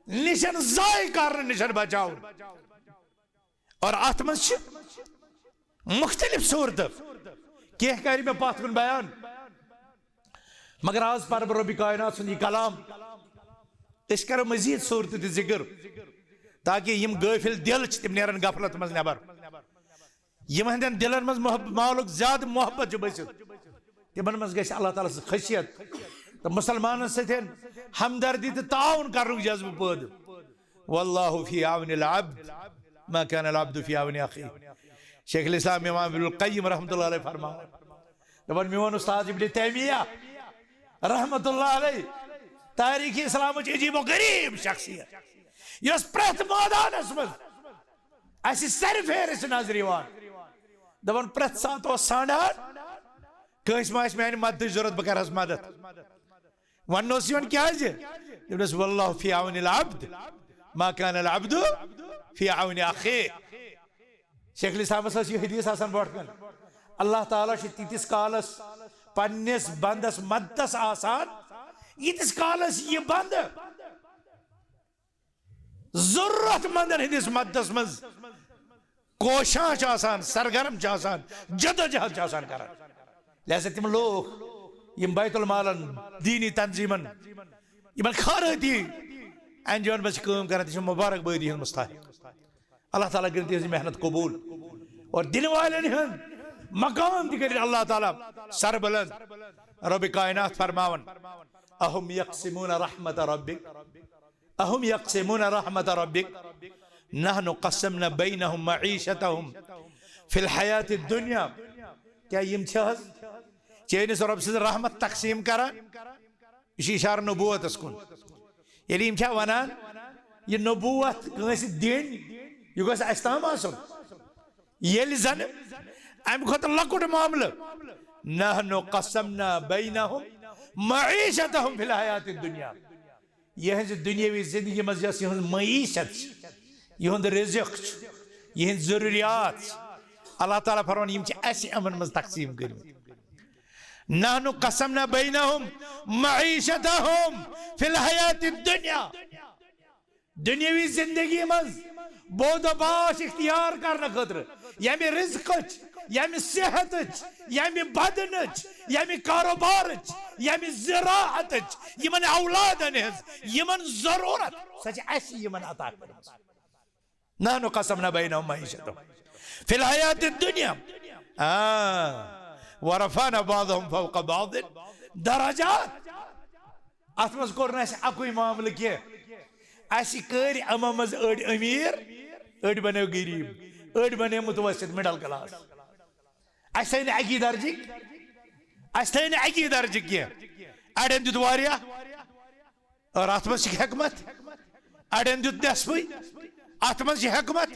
نِشن، ضایع کرنہٕ نِشن بچاوُن۔ اور اتھ منٛز چھِ مختلف صورتہٕ، کینٛہہ کرِ مےٚ پتھ کُن بیان، مگر آز پرٕ بہٕ رب کائنات سُنٛد یہِ کلام۔ أسۍ کرو مزید صورتہٕ تہِ ذکر، تاکہ یِم غٲفل دل چھِ، تِم نیرن غفلت منٛز نٮ۪بر۔ یِمن ہٕنٛدٮ۪ن دِلن منٛز محب-، مالُک زیادٕ محبت چھُ بٔسِتھ، تِمن منٛز گژھِ اللہ تعالیٰ سٕنٛز خشیت تہٕ مُسلمانن سۭتۍ ہمدردی تہٕ تعاوُن کرنُک جذبہٕ پٲدٕ۔ واللہ فی عون العبد ما کان العبد فی عون اخیہ۔ شیخ الاسلام امام ابن القیم رحمۃ اللہ علیہ فرماوان، دپان، میون استاد ابن تیمیہ رحمۃ اللہ علیہ، تاریخ اسلامٕچ عجیب و غریب شخصیت، یۄس پرٛٮ۪تھ مٲدانس منٛز اسہِ سرِ فہرست نظرِ یِوان۔ دپان، پرٛٮ۪تھ ساتہٕ اوس ژھانڈان کٲنٛسہِ ما آسہِ میانہِ مددٕچ ضروٗرت، بہٕ کرٕ ہس مدد۔ وننہٕ اوس یِوان کیازِ؟ دوٚپنس، واللہ فی عون العبد ما کان العبد فی عون اخیہ۔ شیخ الاسلامس ٲس یہِ حدیث آسان برونٛٹھ کَنہِ، اللہ تعالیٰ چھُ تیٖتِس کالس پننِس بندس مدتس آسان، ییٖتِس کالس یہِ بندٕ ضرورت مندن ہٕنٛدِس مدتس منٛز کوشاں چھُ آسان، سرگرم چھُ آسان، جدوجہد چھُ آسان کران۔ لہذا تِم لوٗکھ یِم بیت المالن، دینی تنظیمن، یِمن خیرٲتی این جی اوَن منٛز چھِ کٲم کران، تِم چھِ مبارک بٲدی ہٕنٛدۍ مستحق۔ اللہ تعالیٰ کٔرِن تِہنٛز محنت قبول اور دِنہٕ والٮ۪ن ہُنٛد مقام تہِ کٔرِن اللہ تعالیٰ سربلند۔ رب کائنات فرماوان، اہم یقسمون رحمت ربک، اہم یقسمون رحمت ربک، نحن قسمنا بینہم معیشتہم فی الحیات الدنیا۔ کیا یِم چھِ حظ چٲنِس رۄب سٕنٛز رحمت تقسیٖم کران؟ یہِ چھُ اِشارٕ نبوتس کُن۔ ییٚلہِ یِم چھا ونان، یہِ نبوت کٲنٛسہِ دِنۍ، یہِ گوٚژھ اَسہِ تام آسُن۔ ییٚلہِ زن اَمہِ کھۄتہٕ لۄکُٹ معاملہٕ، نحن قسمنا بینہم معیشتہم فی الحیات الدنیا، یِہٕنٛزِ دُنیٲوی زندگی منٛز یۄس یِہٕنٛز معیشت چھِ، یِہُنٛد رزق چھُ، یِہٕنٛدۍ ضروٗریات چھِ، اللہ تعالیٰ فرماوان، یِم چھِ اَسہِ یِمن منٛز تقسیٖم کٔرمٕتۍ۔ نحن قسمنا بینہم معیشتہم فی الحیات الدنیا۔ دنیاوی زندگی منٛز بود و باش اختیار کرنہٕ خٲطرٕ، ییٚمہِ رزقٕچ، ییٚمہِ صحتٕچ، ییٚمہِ بدنٕچ، ییٚمہِ کاروبارٕچ، ییٚمہِ زراعتٕچ، یِمن اولادن ہٕنٛز، یِمن ضروٗرت، سۄ چھِ اَسہِ یِمن عطا کٔرمٕژ۔ نحن قسمنا بینہم معیشتہم فی الحیات الدنیا۔ آ، ورفعنا بعضہم فوق بعض درجات۔ اتھ منٛز کوٚر نہٕ اَسہِ اَکُے معاملہٕ کینٛہہ۔ اَسہِ کٔرۍ یِمو منٛز أڑۍ أمیٖر، أڑۍ بنیو غریٖب، أڑۍ بنیو متوسط، مڈل کلاس۔ اَسہِ تھٲے نہٕ اَکی درجٕکۍ، اَسہِ تھٲے نہٕ اَکی درجٕکۍ کینٛہہ۔ اَڑٮ۪ن دیُت واریاہ، اور اتھ منٛز چھِ حکمت۔ اڑٮ۪ن دیُت نٮ۪صفٕے، اتھ منٛز چھِ حکمت۔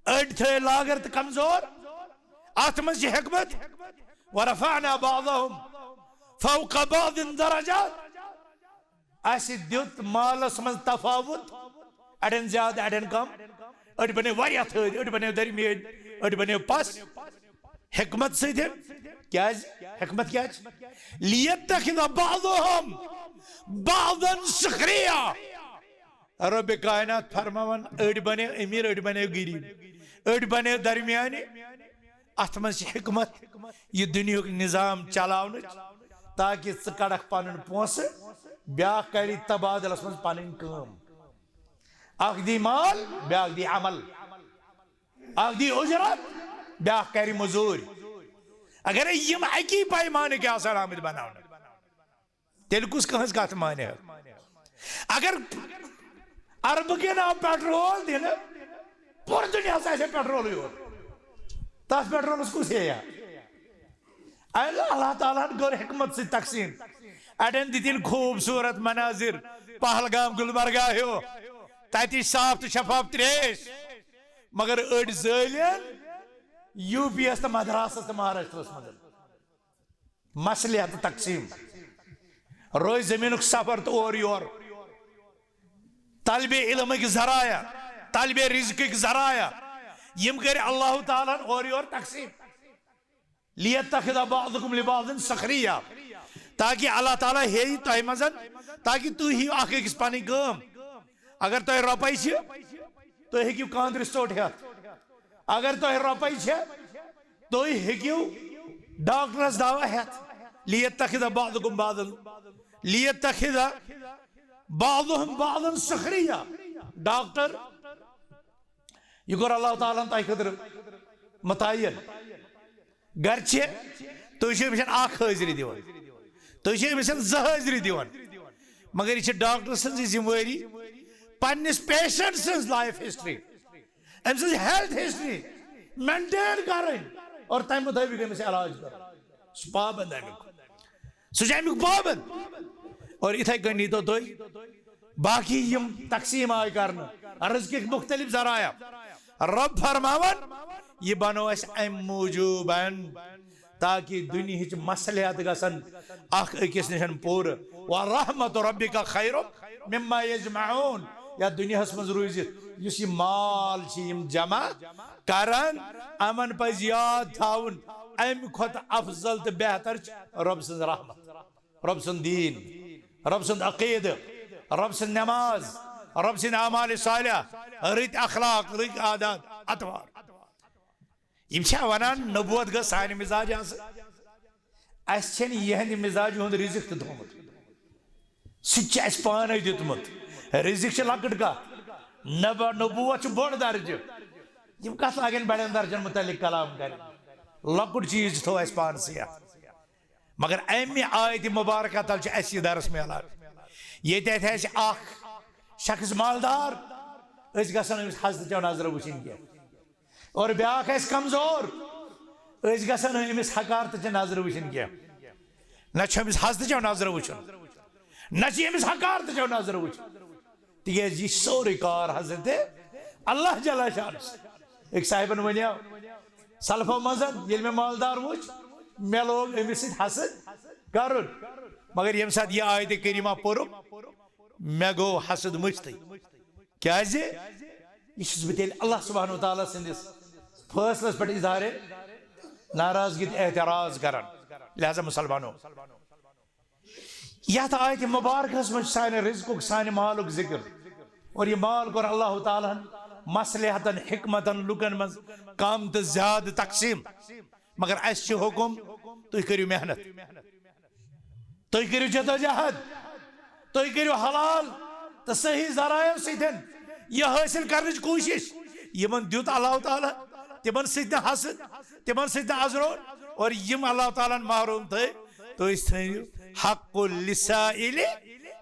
أڑۍ تھٲے لاگر تہٕ کمزور، اتھ منٛز چھِ حکمت۔ ورفعنا بعضہم فوق بعض درجات۔ اسہِ دیُت مالس منٛز تفاوت، اڑٮ۪ن زیادٕ، اڑٮ۪ن کم۔ أڑۍ بنے واریاہ تھٔدۍ، أڑۍ بنے درمیٲنۍ، أڑۍ بنے پس۔ حکمت سۭتۍ۔ کیازِ؟ حکمت کیازِ؟ لیتخذ بعضہم بعضا سخریا۔ رب کائنات فرماوان، أڑۍ بنے امیر، أڑۍ بنے غریب، أڑۍ بنے درمیانہِ۔ اتھ منٛز چھِ حکمت، یہِ دُنیہُک نظام چلاونٕچ، تاکہِ ژٕ کڑکھ پنُن پونسہٕ، بیاکھ کرِ تبادلس منٛز پنٕنۍ کٲم۔ اکھ دی مال، بیاکھ دی عمل۔ اکھ دی اجرت، بیاکھ کرِ مزوٗرۍ۔ اگرے یِم اکی پیمانٕکۍ آسن آمٕتۍ بناونہٕ، تیٚلہِ کُس کٕہٕنٛز کتھ مانہِ ہا؟ اگر اربہٕ کٮ۪ن آو پیٹرول دِنہٕ، پوٗرٕ دُنیاہس آسہِ ہا پیٹرولٕے یوت، تتھ پیٹرولس کُس ہیٚیہِ ہا؟ اللہ، اللہ تعالیٰ ہن کٔر حکمت سۭتۍ تقسیٖم۔ اڑٮ۪ن دِتِن خوٗبصوٗرت مناظر، پہلگام، گلمرگہ ہیو، تتِچ صاف تہٕ شفاف تریش۔ مگر أڑۍ زٲلۍ یو پی یس تہٕ مدراسس تہٕ مہاراشٹرس منٛز۔ مسلحت تقسیٖم، روزِ زٔمیٖنُک سفر تہٕ اورٕ یور، طلبِ علمٕکۍ ذرایع، طلبِ رزقٕکۍ ذرایع، یِم کٔرۍ اللہ تعالیٰ ہن اورٕ یور تقسیٖم۔ لیتخذ بعضکم لبعض سخریا، تاکہ اللہ تعالیٰ ہیٚیہِ تۄہہِ منٛز، تاکہ تُہۍ ہیٚیِو اکھ أکِس پنٕنۍ کٲم۔ اگر تۄہہِ رۄپے چھِ، تُہۍ ہیٚکِو کانٛدرِس ژوٚٹ ہٮ۪تھ۔ اگر تۄہہِ رۄپے چھےٚ، تُہۍ ہیٚکِو ڈاکٹرس دوا ہٮ۪تھ۔ لیتخذ بعضکم بعضا، لیتخذ بعضہم بعضا سخریا۔ ڈاکٹر، یہِ کوٚر اللہ تعالیٰ ہن تۄہہِ خٲطرٕ متعین۔ گرچہِ تُہۍ چھِو أمِس اکھ حٲضری دِوان، تُہۍ چھِو أمِس زٕ حٲضری دِوان، مگر یہِ چھِ ڈاکٹر سٕنٛز یہِ ذمہٕ وٲری پننِس پیشنٹ سٕنٛز لایف ہسٹری، أمۍ سٕنٛز ہیلتھ ہسٹری مینٹین کرٕنۍ اور تمہِ مطٲبق أمِس علاج کرُن۔ سُہ پابند امیُک، سُہ چھُ امیُک پابند۔ اور یِتھے کٔنۍ نیٖتو تُہۍ باقی یِم تقسیٖم آیہِ کرنہٕ، رزقٕکۍ مختلف ذرایع۔ رب فرماوان، یہِ بنوو اَسہِ اَمہِ موٗجوٗبن تاکہِ دُنیہٕچ مصلحت گژھن اکھ أکِس نِش پوٗرٕ۔ ورحمت ربک خیر مما یجمعون۔ یتھ دُنیاہس منٛز روٗزِتھ، یُس یہِ مال چھِ یِم جمع کران، یِمن پزِ یاد تھاوُن، امہِ کھۄتہٕ افضل تہٕ بہتر چھِ رۄب سٕنٛز رحمت، رۄب سُنٛد دیٖن، رۄب سُنٛد عقیدٕ، رۄب سٕنٛز نماز، رۄب سٕنٛدۍ اعمال صالح، رٕتۍ اخلاق، رٕتۍ عادات، اطوار۔ یِم چھا ونان نبوت گٔژھ سانہِ مزاج آسٕنۍ؟ اسہِ چھنہٕ یِہنٛدِ مزاجہِ ہُنٛد رزق تہِ تھوٚومُت۔ سُہ تہِ چھُ اسہِ پانے دیُتمُت۔ رزق چھِ لۄکٕٹ کتھ، نب-، نبوت چھُ بوٚڑ درجہٕ۔ یِم کتھ لاگن بڑٮ۪ن درجن متعلق کلام کرٕنۍ؟ لۄکُٹ چیٖز چھُ تھوٚو اسہِ پانسٕے اتھ۔ مگر امہِ آیتہِ مبارکہ تل چھُ اسہِ یہِ درس میلان۔ ییٚتہِ اتہِ آسہِ اکھ شخص مالدار، أسۍ گژھن أمِس حسدٕچو نظرو وٕچھِنۍ کینٛہہ۔ اور بیٛاکھ آسہِ کمزور، أسۍ گژھن نہٕ أمِس حقارتہٕ چہِ نظرٕ وٕچھِنۍ کینٛہہ۔ نہ چھُ أمِس حسدٕ چٮ۪و نظرٕ وٕچھُن، نہ چھُ أمِس حقارتہٕ چٮ۪و نظرٕ وٕچھُن، تِکیٛازِ یہِ چھُ سورُے کار حضرت اللہ جل شانس۔ أکۍ صاحبن ونیو سلفو منٛز، ییٚلہِ مےٚ مالدار وٕچھ، مےٚ لوگ أمِس سۭتۍ حسد کرُن، مگر ییٚمہِ ساتہٕ یہِ آیتِ کریمہ پوٚرُکھ، مےٚ گوٚو حسد مٔشتٕے۔ کیٛازِ؟ یہِ چھُس بہٕ تیٚلہِ اللہ سبحانہ و تعالیٰ سٕنٛدِس فٲصلس پٮ۪ٹھ اظہار ناراضگی تہٕ اعتراض کران۔ لہذا مسلمانو، یتھ آیتِ مبارکس منٛز چھُ سانہِ رزقُک، سانہِ مالُک ذکر، اور یہِ مال کوٚر اللہ تعالیٰ ہن مصلحتن، حکمتن لُکن منٛز کم تہٕ زیادٕ تقسیم۔ مگر اسہِ چھُ حکم، تُہۍ کٔرِو محنت، تُہۍ کٔرِو جدوجہد، تُہۍ کٔرِو حلال تہٕ صحیح ذرایعو سۭتۍ یہِ حٲصِل کرنٕچ کوٗشِش۔ یِمن دیُت اللہ تعالیٰ، تِمن سۭتۍ نہٕ حسد، تِمن سۭتۍ نہٕ ازروٚن، اور یِم اللہ تعالیٰ ہن محروم تھٲے، تُہۍ تھٲیِو حق للسائل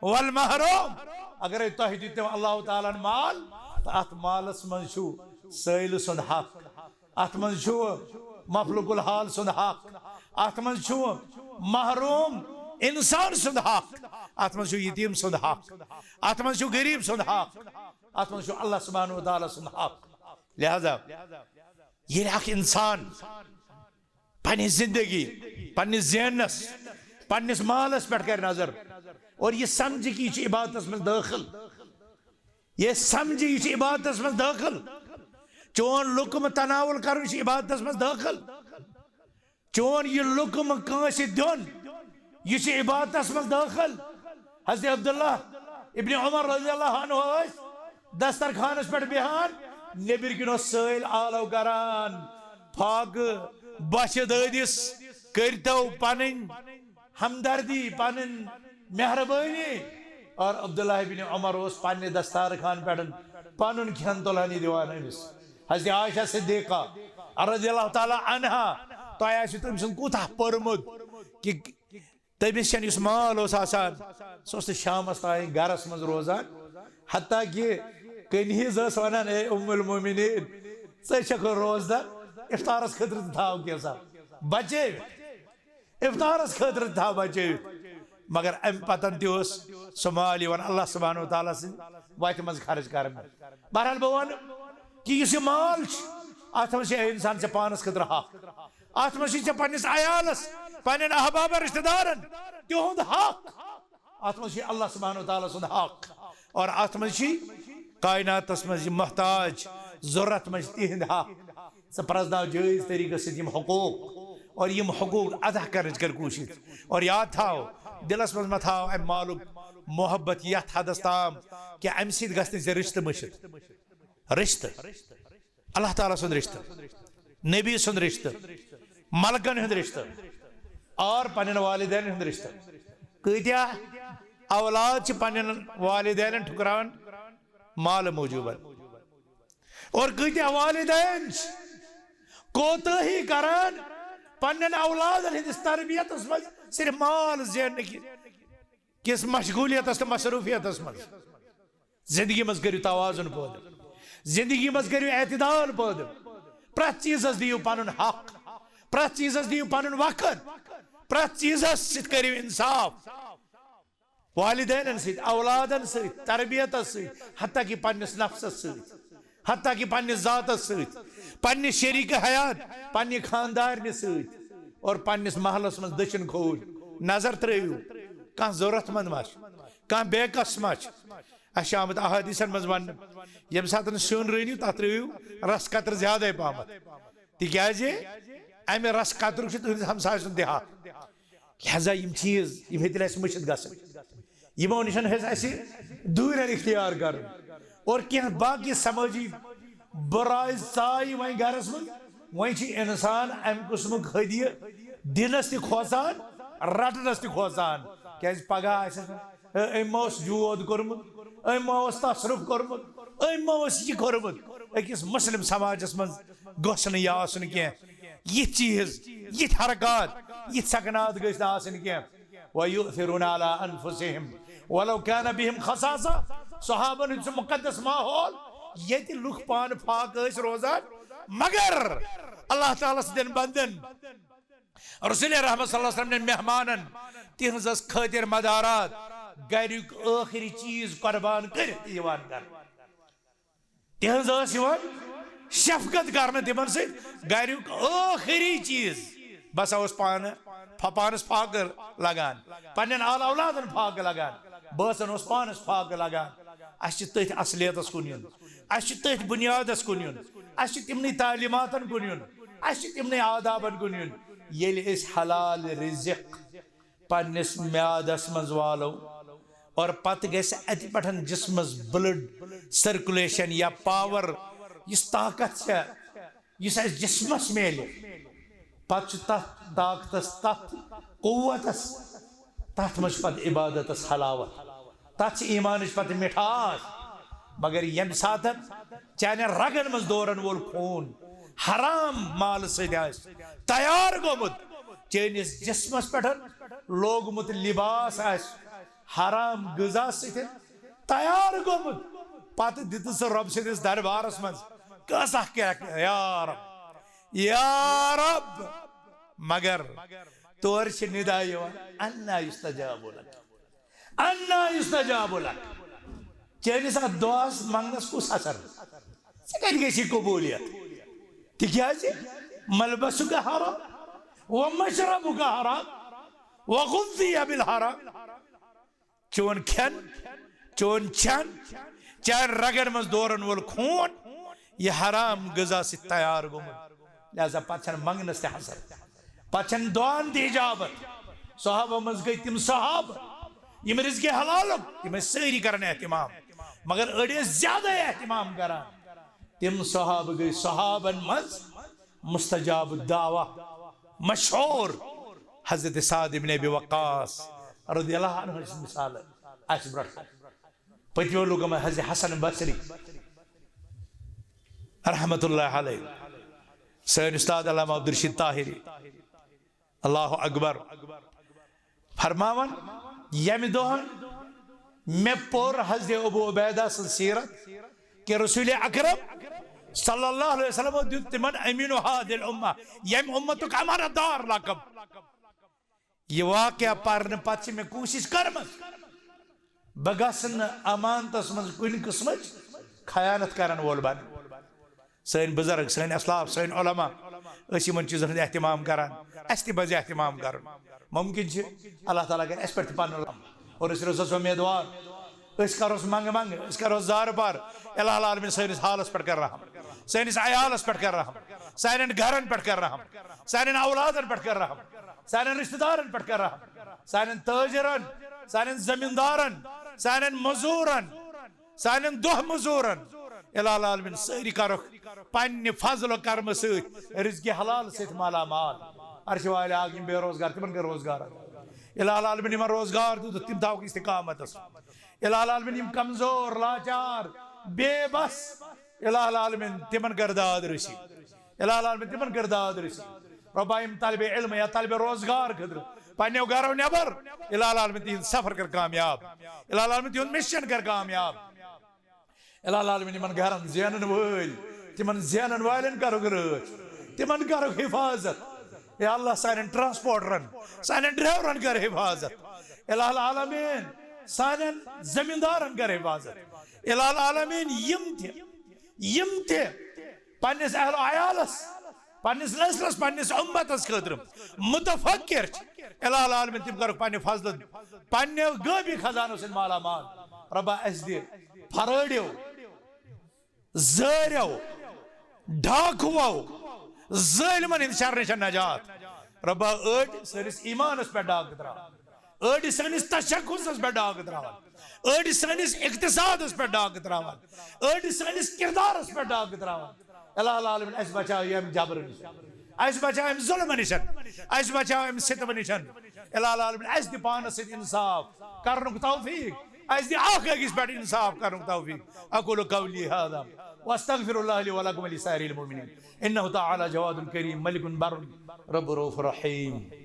والمحروم۔ اگرے تۄہہِ دیُت تٔمۍ اللہ تعالیٰ ہن مال، تہٕ اتھ مالس منٛز چھُ سٲیلہٕ سُنٛد حق۔ اتھ منٛز چھُ مفلوق الحال سُنٛد حق، اتھ منٛز چھُ محروم انسان سُنٛد حق، اتھ منٛز چھُ یتیٖم سُنٛد حق، اتھ منٛز چھُ غریب سُنٛد حق، اتھ منٛز چھُ اللہ سبحانہ و تعالیٰ سُنٛد حق۔ لہذا ییٚلہِ اکھ انسان پننہِ زندگی، پننہِ زینس، پننِس مالس پٮ۪ٹھ کرِ نظر اور یہِ سمجھِ کہِ یہِ چھُ عبادتس منٛز دٲخل، یہِ سمجھِ، یہِ چھُ عبادتس منٛز دٲخل۔ چون لقمہٕ تناول کرُن چھُ عبادتس منٛز دٲخل۔ چون یہِ لقمہٕ کٲنٛسہِ دیُن، یہِ چھُ عبادتس منٛز دٲخل۔ حضرت عبداللہ ابن عمر رضی اللہ عنہ ٲسۍ دسترخوانس پٮ۪ٹھ بیہان، نیٚبرۍ کِنۍ اوس سٲیِل آلو کران، فاقہٕ بۄچھِ دٲدِس کٔرۍتو پنٕنۍ ہمدردی، پنٕنۍ مہربٲنی۔ اور عبداللہ ابن عمر اوس پننہِ دستارخان پٮ۪ٹھ پنُن کھٮ۪ن تُلان، یہِ دِوان أمِس۔ حضرت عائشہ صدیقہ رضی اللہ تعالیٰ عنہا، تۄہہِ آسِوٕ تٔمۍ سُنٛد کوٗتاہ پوٚرمُت کہِ تٔمِس چھَنہٕ، یُس مال اوس آسان، سُہ اوس نہٕ شامس تام گرس منٛز روزان، حتیٰ کہِ کنیز ٲس ونان، "اے ام المومنین، ژٕ چھکھ روزدار، افطارس خٲطرٕ تہِ تھاو کینٛژھا بچٲوِتھ۔" افطارس خٲطرٕ تھاو بچٲوِتھ۔ مگر امہِ پتن تہِ اوس سُہ مال یِوان اللہ سبحانہ و تعالیٰ سٕنٛدِ وتہِ منٛز خرٕچ کرنہٕ۔ بہرحال، بہٕ ونہٕ کہِ یُس یہِ مال چھُ، اتھ منٛز چھُ انسان ژےٚ پانس خٲطرٕ حق، اتھ منٛز چھُ ژےٚ پننِس عیالس، پننٮ۪ن احبابن، رشتہٕ دارن تِہُنٛد حق۔ اتھ منٛز چھُ اللہ سبحانہ و تعالیٰ سُنٛد حق، اور اتھ منٛز چھُ کائناتس منٛز یہِ محتاج، ضرورت منٛز چھِ تِہنٛد حق۔ ژٕ پرزناو جٲیز طریقس سۭتۍ یِم حقوق، اور یِم حقوق ادا کرنٕچ کر کوٗشش۔ اور یاد تھاو، دلس منٛز مہ تھاو امہِ مالُک محبت یتھ حدس تام کہِ امہِ سۭتۍ گژھِ نہٕ ژےٚ رشتہٕ مٔشِتھ۔ رشتہٕ، اللہ تعالیٰ سُنٛد رشتہٕ، نبی سُنٛد رشتہٕ، ملکن ہُنٛد رشتہٕ، اور پننٮ۪ن والدین ہُنٛد رشتہٕ۔ کۭتیاہ اولاد چھِ پننٮ۪ن والدینن ٹھُکراوان مالہٕ موٗجوٗبن؟ اور کۭتیاہ والدین چھِ کوتٲہی کران پننٮ۪ن اولادن ہٕنٛدِس تربیتس منٛز، صرف مال زیننہٕ کہِ، کِس مشغولیتس تہٕ مصروفیتس منٛز؟ زندگی منٛز کٔرِو توازن پٲدٕ، زندگی منٛز کٔرِو اعتدال پٲدٕ، پرٛٮ۪تھ چیٖزس دِیِو پنُن حق، پرٛٮ۪تھ چیٖزس دِیِو پنُن وقت، پرٛٮ۪تھ چیٖزس سۭتۍ کٔرِو انصاف۔ والدینن سۭتۍ، اولادن سۭتۍ، تربیتس سۭتۍ، حتیٰ کہ پننِس نفسس سۭتۍ، حتیٰ کہ پننِس ذاتس سۭتۍ، پننِس شریک حیات، پننہِ خاندارنہِ سۭتۍ، اور پننِس محلس منٛز دٔچھِنۍ کھووٕرۍ نظر ترٲوِو۔ کانٛہہ ضرورت مند ما چھُ، کانٛہہ بے کس ما چھُ، اَسہِ چھِ آمُت احادیثن منٛز وننہٕ، ییٚمہِ ساتہٕ سیُن رٔنِو، تتھ ترٲیِو رس قطرٕ زیادے پہمتھ، تِکیازِ امہِ رس قطرُک چھُ تُہنٛدِس ہمسایہِ سُنٛد دیہا۔ لہذا یِم چیٖز، یِم ہیٚتِن اَسہِ مٔشِتھ گژھٕنۍ۔ یِمو نِش ہیٚژ اَسہِ دوٗرٮ۪ر اختیار کرُن۔ اور کینٛہہ باقی سمٲجی برایہِ ژایہِ وۄنۍ گرس منٛز، وۄنۍ چھِ انسان امہِ قٕسمُک ہدیہِ دِنس تہِ کھوژان، رٹنس تہِ کھوژان۔ کیازِ پگاہ آسٮ۪س، "ہے، أمۍ ما اوس جود کوٚرمُت، أمۍ ما اوس تصرف کوٚرمُت، أمۍ ما اوس یہِ کوٚرمُت؟" أکِس مسلم سماجس منٛز گوٚژھ نہٕ یہِ آسُن کینٛہہ۔ یِتھۍ چیٖز، یِتھۍ حرکات، یِتھۍ سکنات گٔژھۍ نہٕ آسٕنۍ کینٛہہ۔ وَيُؤْثِرُونَ عَلَىٰ أَنفُسِهِمْ وَلَوْ كَانَ بِهِمْ خَصَاصَةٌ۔ صحابن ہُنٛد سُہ مُقدس ماحول، ییٚتہِ لُکھ پانہٕ فاقہٕ ٲسۍ روزان، مگر اللہ تعالیٰ سٕنٛدٮ۪ن بندن، رسول رحمت صلی اللہ علیہ وسلم نٮ۪ن مہمانن، تِہنٛز ٲس خٲطر مدارات، گریُک ٲخری چیٖز قربان کٔرِتھ یِوان کرنہٕ۔ تِہنٛز ٲس یِوان شفقت کرنہٕ تِمن سۭتۍ، گریُک ٲخری چیٖز۔ بہٕ ہسا اوس پانہٕ، پھ-، پانس فاقہٕ لگان، پننٮ۪ن آل اولادن فاقہٕ لگان، بٲژن اوس پانس فاقہٕ لگان۔ اسہِ چھِ تٔتھۍ اصلیتس کُن یُن، اسہِ چھِ تٔتھۍ بُنیادس کُن یُن، اسہِ چھِ تِمنٕے تعلیٖماتن کُن یُن، اسہِ چھِ تِمنٕے آدابن کُن یُن۔ ییٚلہِ أسۍ حلال رزق پننِس میادس منٛز والو اور پتہٕ گژھِ اتہِ پٮ۪ٹھ جسمس بلڈ سرکولیشن یا پاور، یُس طاقت چھےٚ، یُس اسہِ جسمس میلہِ، پتہٕ چھُ تتھ طاقتس، تتھ قوتس، تتھ منٛز چھُ پتہٕ عبادتس حلاوت، تتھ چھِ ایمانٕچ پتہٕ مٹھاس۔ مگر ییٚمہِ ساتہٕ چانٮ۪ن رگن منٛز دورن وول خوٗن حرام مالہٕ سۭتۍ آسہِ تیار گوٚمُت، چٲنِس جسمس پٮ۪ٹھ لوگمُت لباس آسہِ حرام غذا سۭتۍ تیار گوٚمُت، پتہٕ دِتہٕ سُہ رۄب سٕنٛدِس دربارس منٛز کٲژاہ کرٛٮ۪کھ، یا رب، یا رب۔ مگر تورٕ چھِ ندا یِوان، انا یستجاب لک، انا یستجاب لک۔ چٲنِس اتھ دعاہس منٛگنس کُس اثر؟ ژےٚ کتہِ گژھی قبولیت؟ تِکیازِ ملبسک حرام، و مشربک حرام، و غذی بالحرام۔ چون کھٮ۪ن، چون چٮ۪ن، چانٮ۪ن رگن منٛز دورن وول خوٗن، یہِ حرام غذا سۭتۍ تیار گوٚمُت۔ لہذا پتہٕ چھنہٕ منٛگنس تہِ حسر، پتہٕ چھنہٕ دعان تہِ اجابت۔ صحابہ منٛز گٔے تِم صحابہ، یِم رزقِ حلالُک، تِم ٲسۍ سٲری کران اہتمام، مگر أڑۍ ٲسۍ زیادَے اہتمام کران۔ تِم صحابہ گٔے صحابن منٛز مستجاب الدعوہ، مشہوٗر حضرت سعد ابن ابی وقاص رضی اللہ عنہ ہٕنٛز مثال آسہِ برٛونٛہہ۔ پٔتمیو لوٗکو منٛز حضرت حسن بصری رحمت اللہ علیہ، سٲنۍ استاد علامہ عبدالرشید طاہری، اللہ اکبر، فرماوان، ییٚمہِ دۄہن مےٚ پوٚر حضرت ابو عبیدہ سٕنٛز سیرت کہِ رسول اکرم صلی اللہ علیہ وسلم دیُت تِمن امین هذه الامہ، ییٚمہِ امتُک امانت دار لقب۔ یہِ واقعہ پرنہٕ پتہٕ چھِ مےٚ کوٗشش کٔرمٕژ، بہٕ گژھٕ نہٕ امانتس منٛز کُنہِ قٕسمٕچ خیانت کرن وول بنُن۔ سٲنۍ بزرگ، سٲنۍ اسلاف، سٲنۍ علماء، أسۍ یِمن چیٖزن ہُنٛد اہتمام کران، اسہِ تہِ پزِ اہتمام کرُن۔ ممکن چھِ اللہ تعالیٰ کرِ اسہِ پٮ۪ٹھ تہِ پنُن رحم اور أسۍ روزوس امیدوار، أسۍ کروس منگہٕ منگہٕ، أسۍ کروس زارٕ پار۔ الہ العالمین سٲنِس حالس پٮ۪ٹھ کر رحم، سٲنِس عیالس پٮ۪ٹھ کر رحم، سانٮ۪ن گرن پٮ۪ٹھ کر رحم، سانٮ۪ن اولادن پٮ۪ٹھ کر رحم، سانٮ۪ن رشتہٕ دارن پٮ۪ٹھ کر رحم، سانٮ۪ن تٲجرن، سانٮ۪ن زمیٖندارن، سانٮ۪ن مزوٗرن، سانٮ۪ن دۄہ مزوٗرن۔ الہ العالمین سٲری کرکھ پننہِ فضل و کرمہٕ سۭتۍ رزقِ حلال سۭتۍ مالا مال۔ عرشہِ والہِ آگ یِم بے روزگار، تِمن کر روزگار۔ الہ العالمین یِمن روزگار دیُتُکھ، تِم تھاوکھ استقامتس۔ الہ العالمین یِم کمزور، لاچار، بے بس، الہ العالمین تِمن کر داد رسی۔ الہ العالمین تِمن کر داد رسی۔ رۄبا، یِم طالبِ علم یا طالبِ روزگار خٲطرٕ پننیو گرو نٮ۪بر، الہ العالمین تِہُنٛد سفر کر کامیاب۔ الہ العالمین تِہُنٛد مشن کر کامیاب۔ الہ العالمین یِمن گرن زینن وٲلۍ، تِمن زینن والٮ۪ن کرُکھ رٲچھ، تِمن کرُکھ حفاظت۔ یا اللہ، سانٮ۪ن ٹرانسپورٹرن، سانٮ۪ن ڈرائیورن کر حفاظت۔ الہ العالمین سانٮ۪ن زمیٖندارن کر حفاظت۔ الہ العالمین یِم تہِ، یِم تہِ پننِس اہل و عیالس، پننِس نسلس، پننِس امتس خٲطرٕ متفکر چھِ، الہ العالمین تِم کرُکھ پننہِ فضلہٕ، پننہِ غٲبی خزانو سۭتۍ مالا مال۔ رۄبا، اسہِ دِ پھرٲڑیو، زٲریو، ڈاکوو، ظٲلمن ہٕنٛدِ شرٕ نِش نجات۔ رۄبا، أڑۍ سٲنِس ایٖمانس پٮ۪ٹھ ڈاکہٕ تراوان، أڑۍ سٲنِس تشخصس پٮ۪ٹھ ڈاکہٕ تراوان، أڑۍ سٲنِس اقتصادس پٮ۪ٹھ ڈاکہٕ تراوان، أڑۍ سٲنِس کردارس پٮ۪ٹھ ڈاکہٕ تراوان۔ الہ العالمین، اَسہِ بچاو ییٚمہِ جبرٕ نِش، اَسہِ بچاو اَمہِ ظلمہٕ نِش، اَسہِ بچاو اَمہِ ستمہٕ نِش۔ الہ العالمین، اَسہِ دِ پانس سۭتۍ انصاف کرنُک توفیق، اَسہِ دِ اکھ أکِس پٮ۪ٹھ انصاف کرنُک توفیق۔ اقول قولی هذا واستغفر الله لي ولكم ولسائر المؤمنين انه تعالى جواد كريم ملك بر رب رؤوف رحيم۔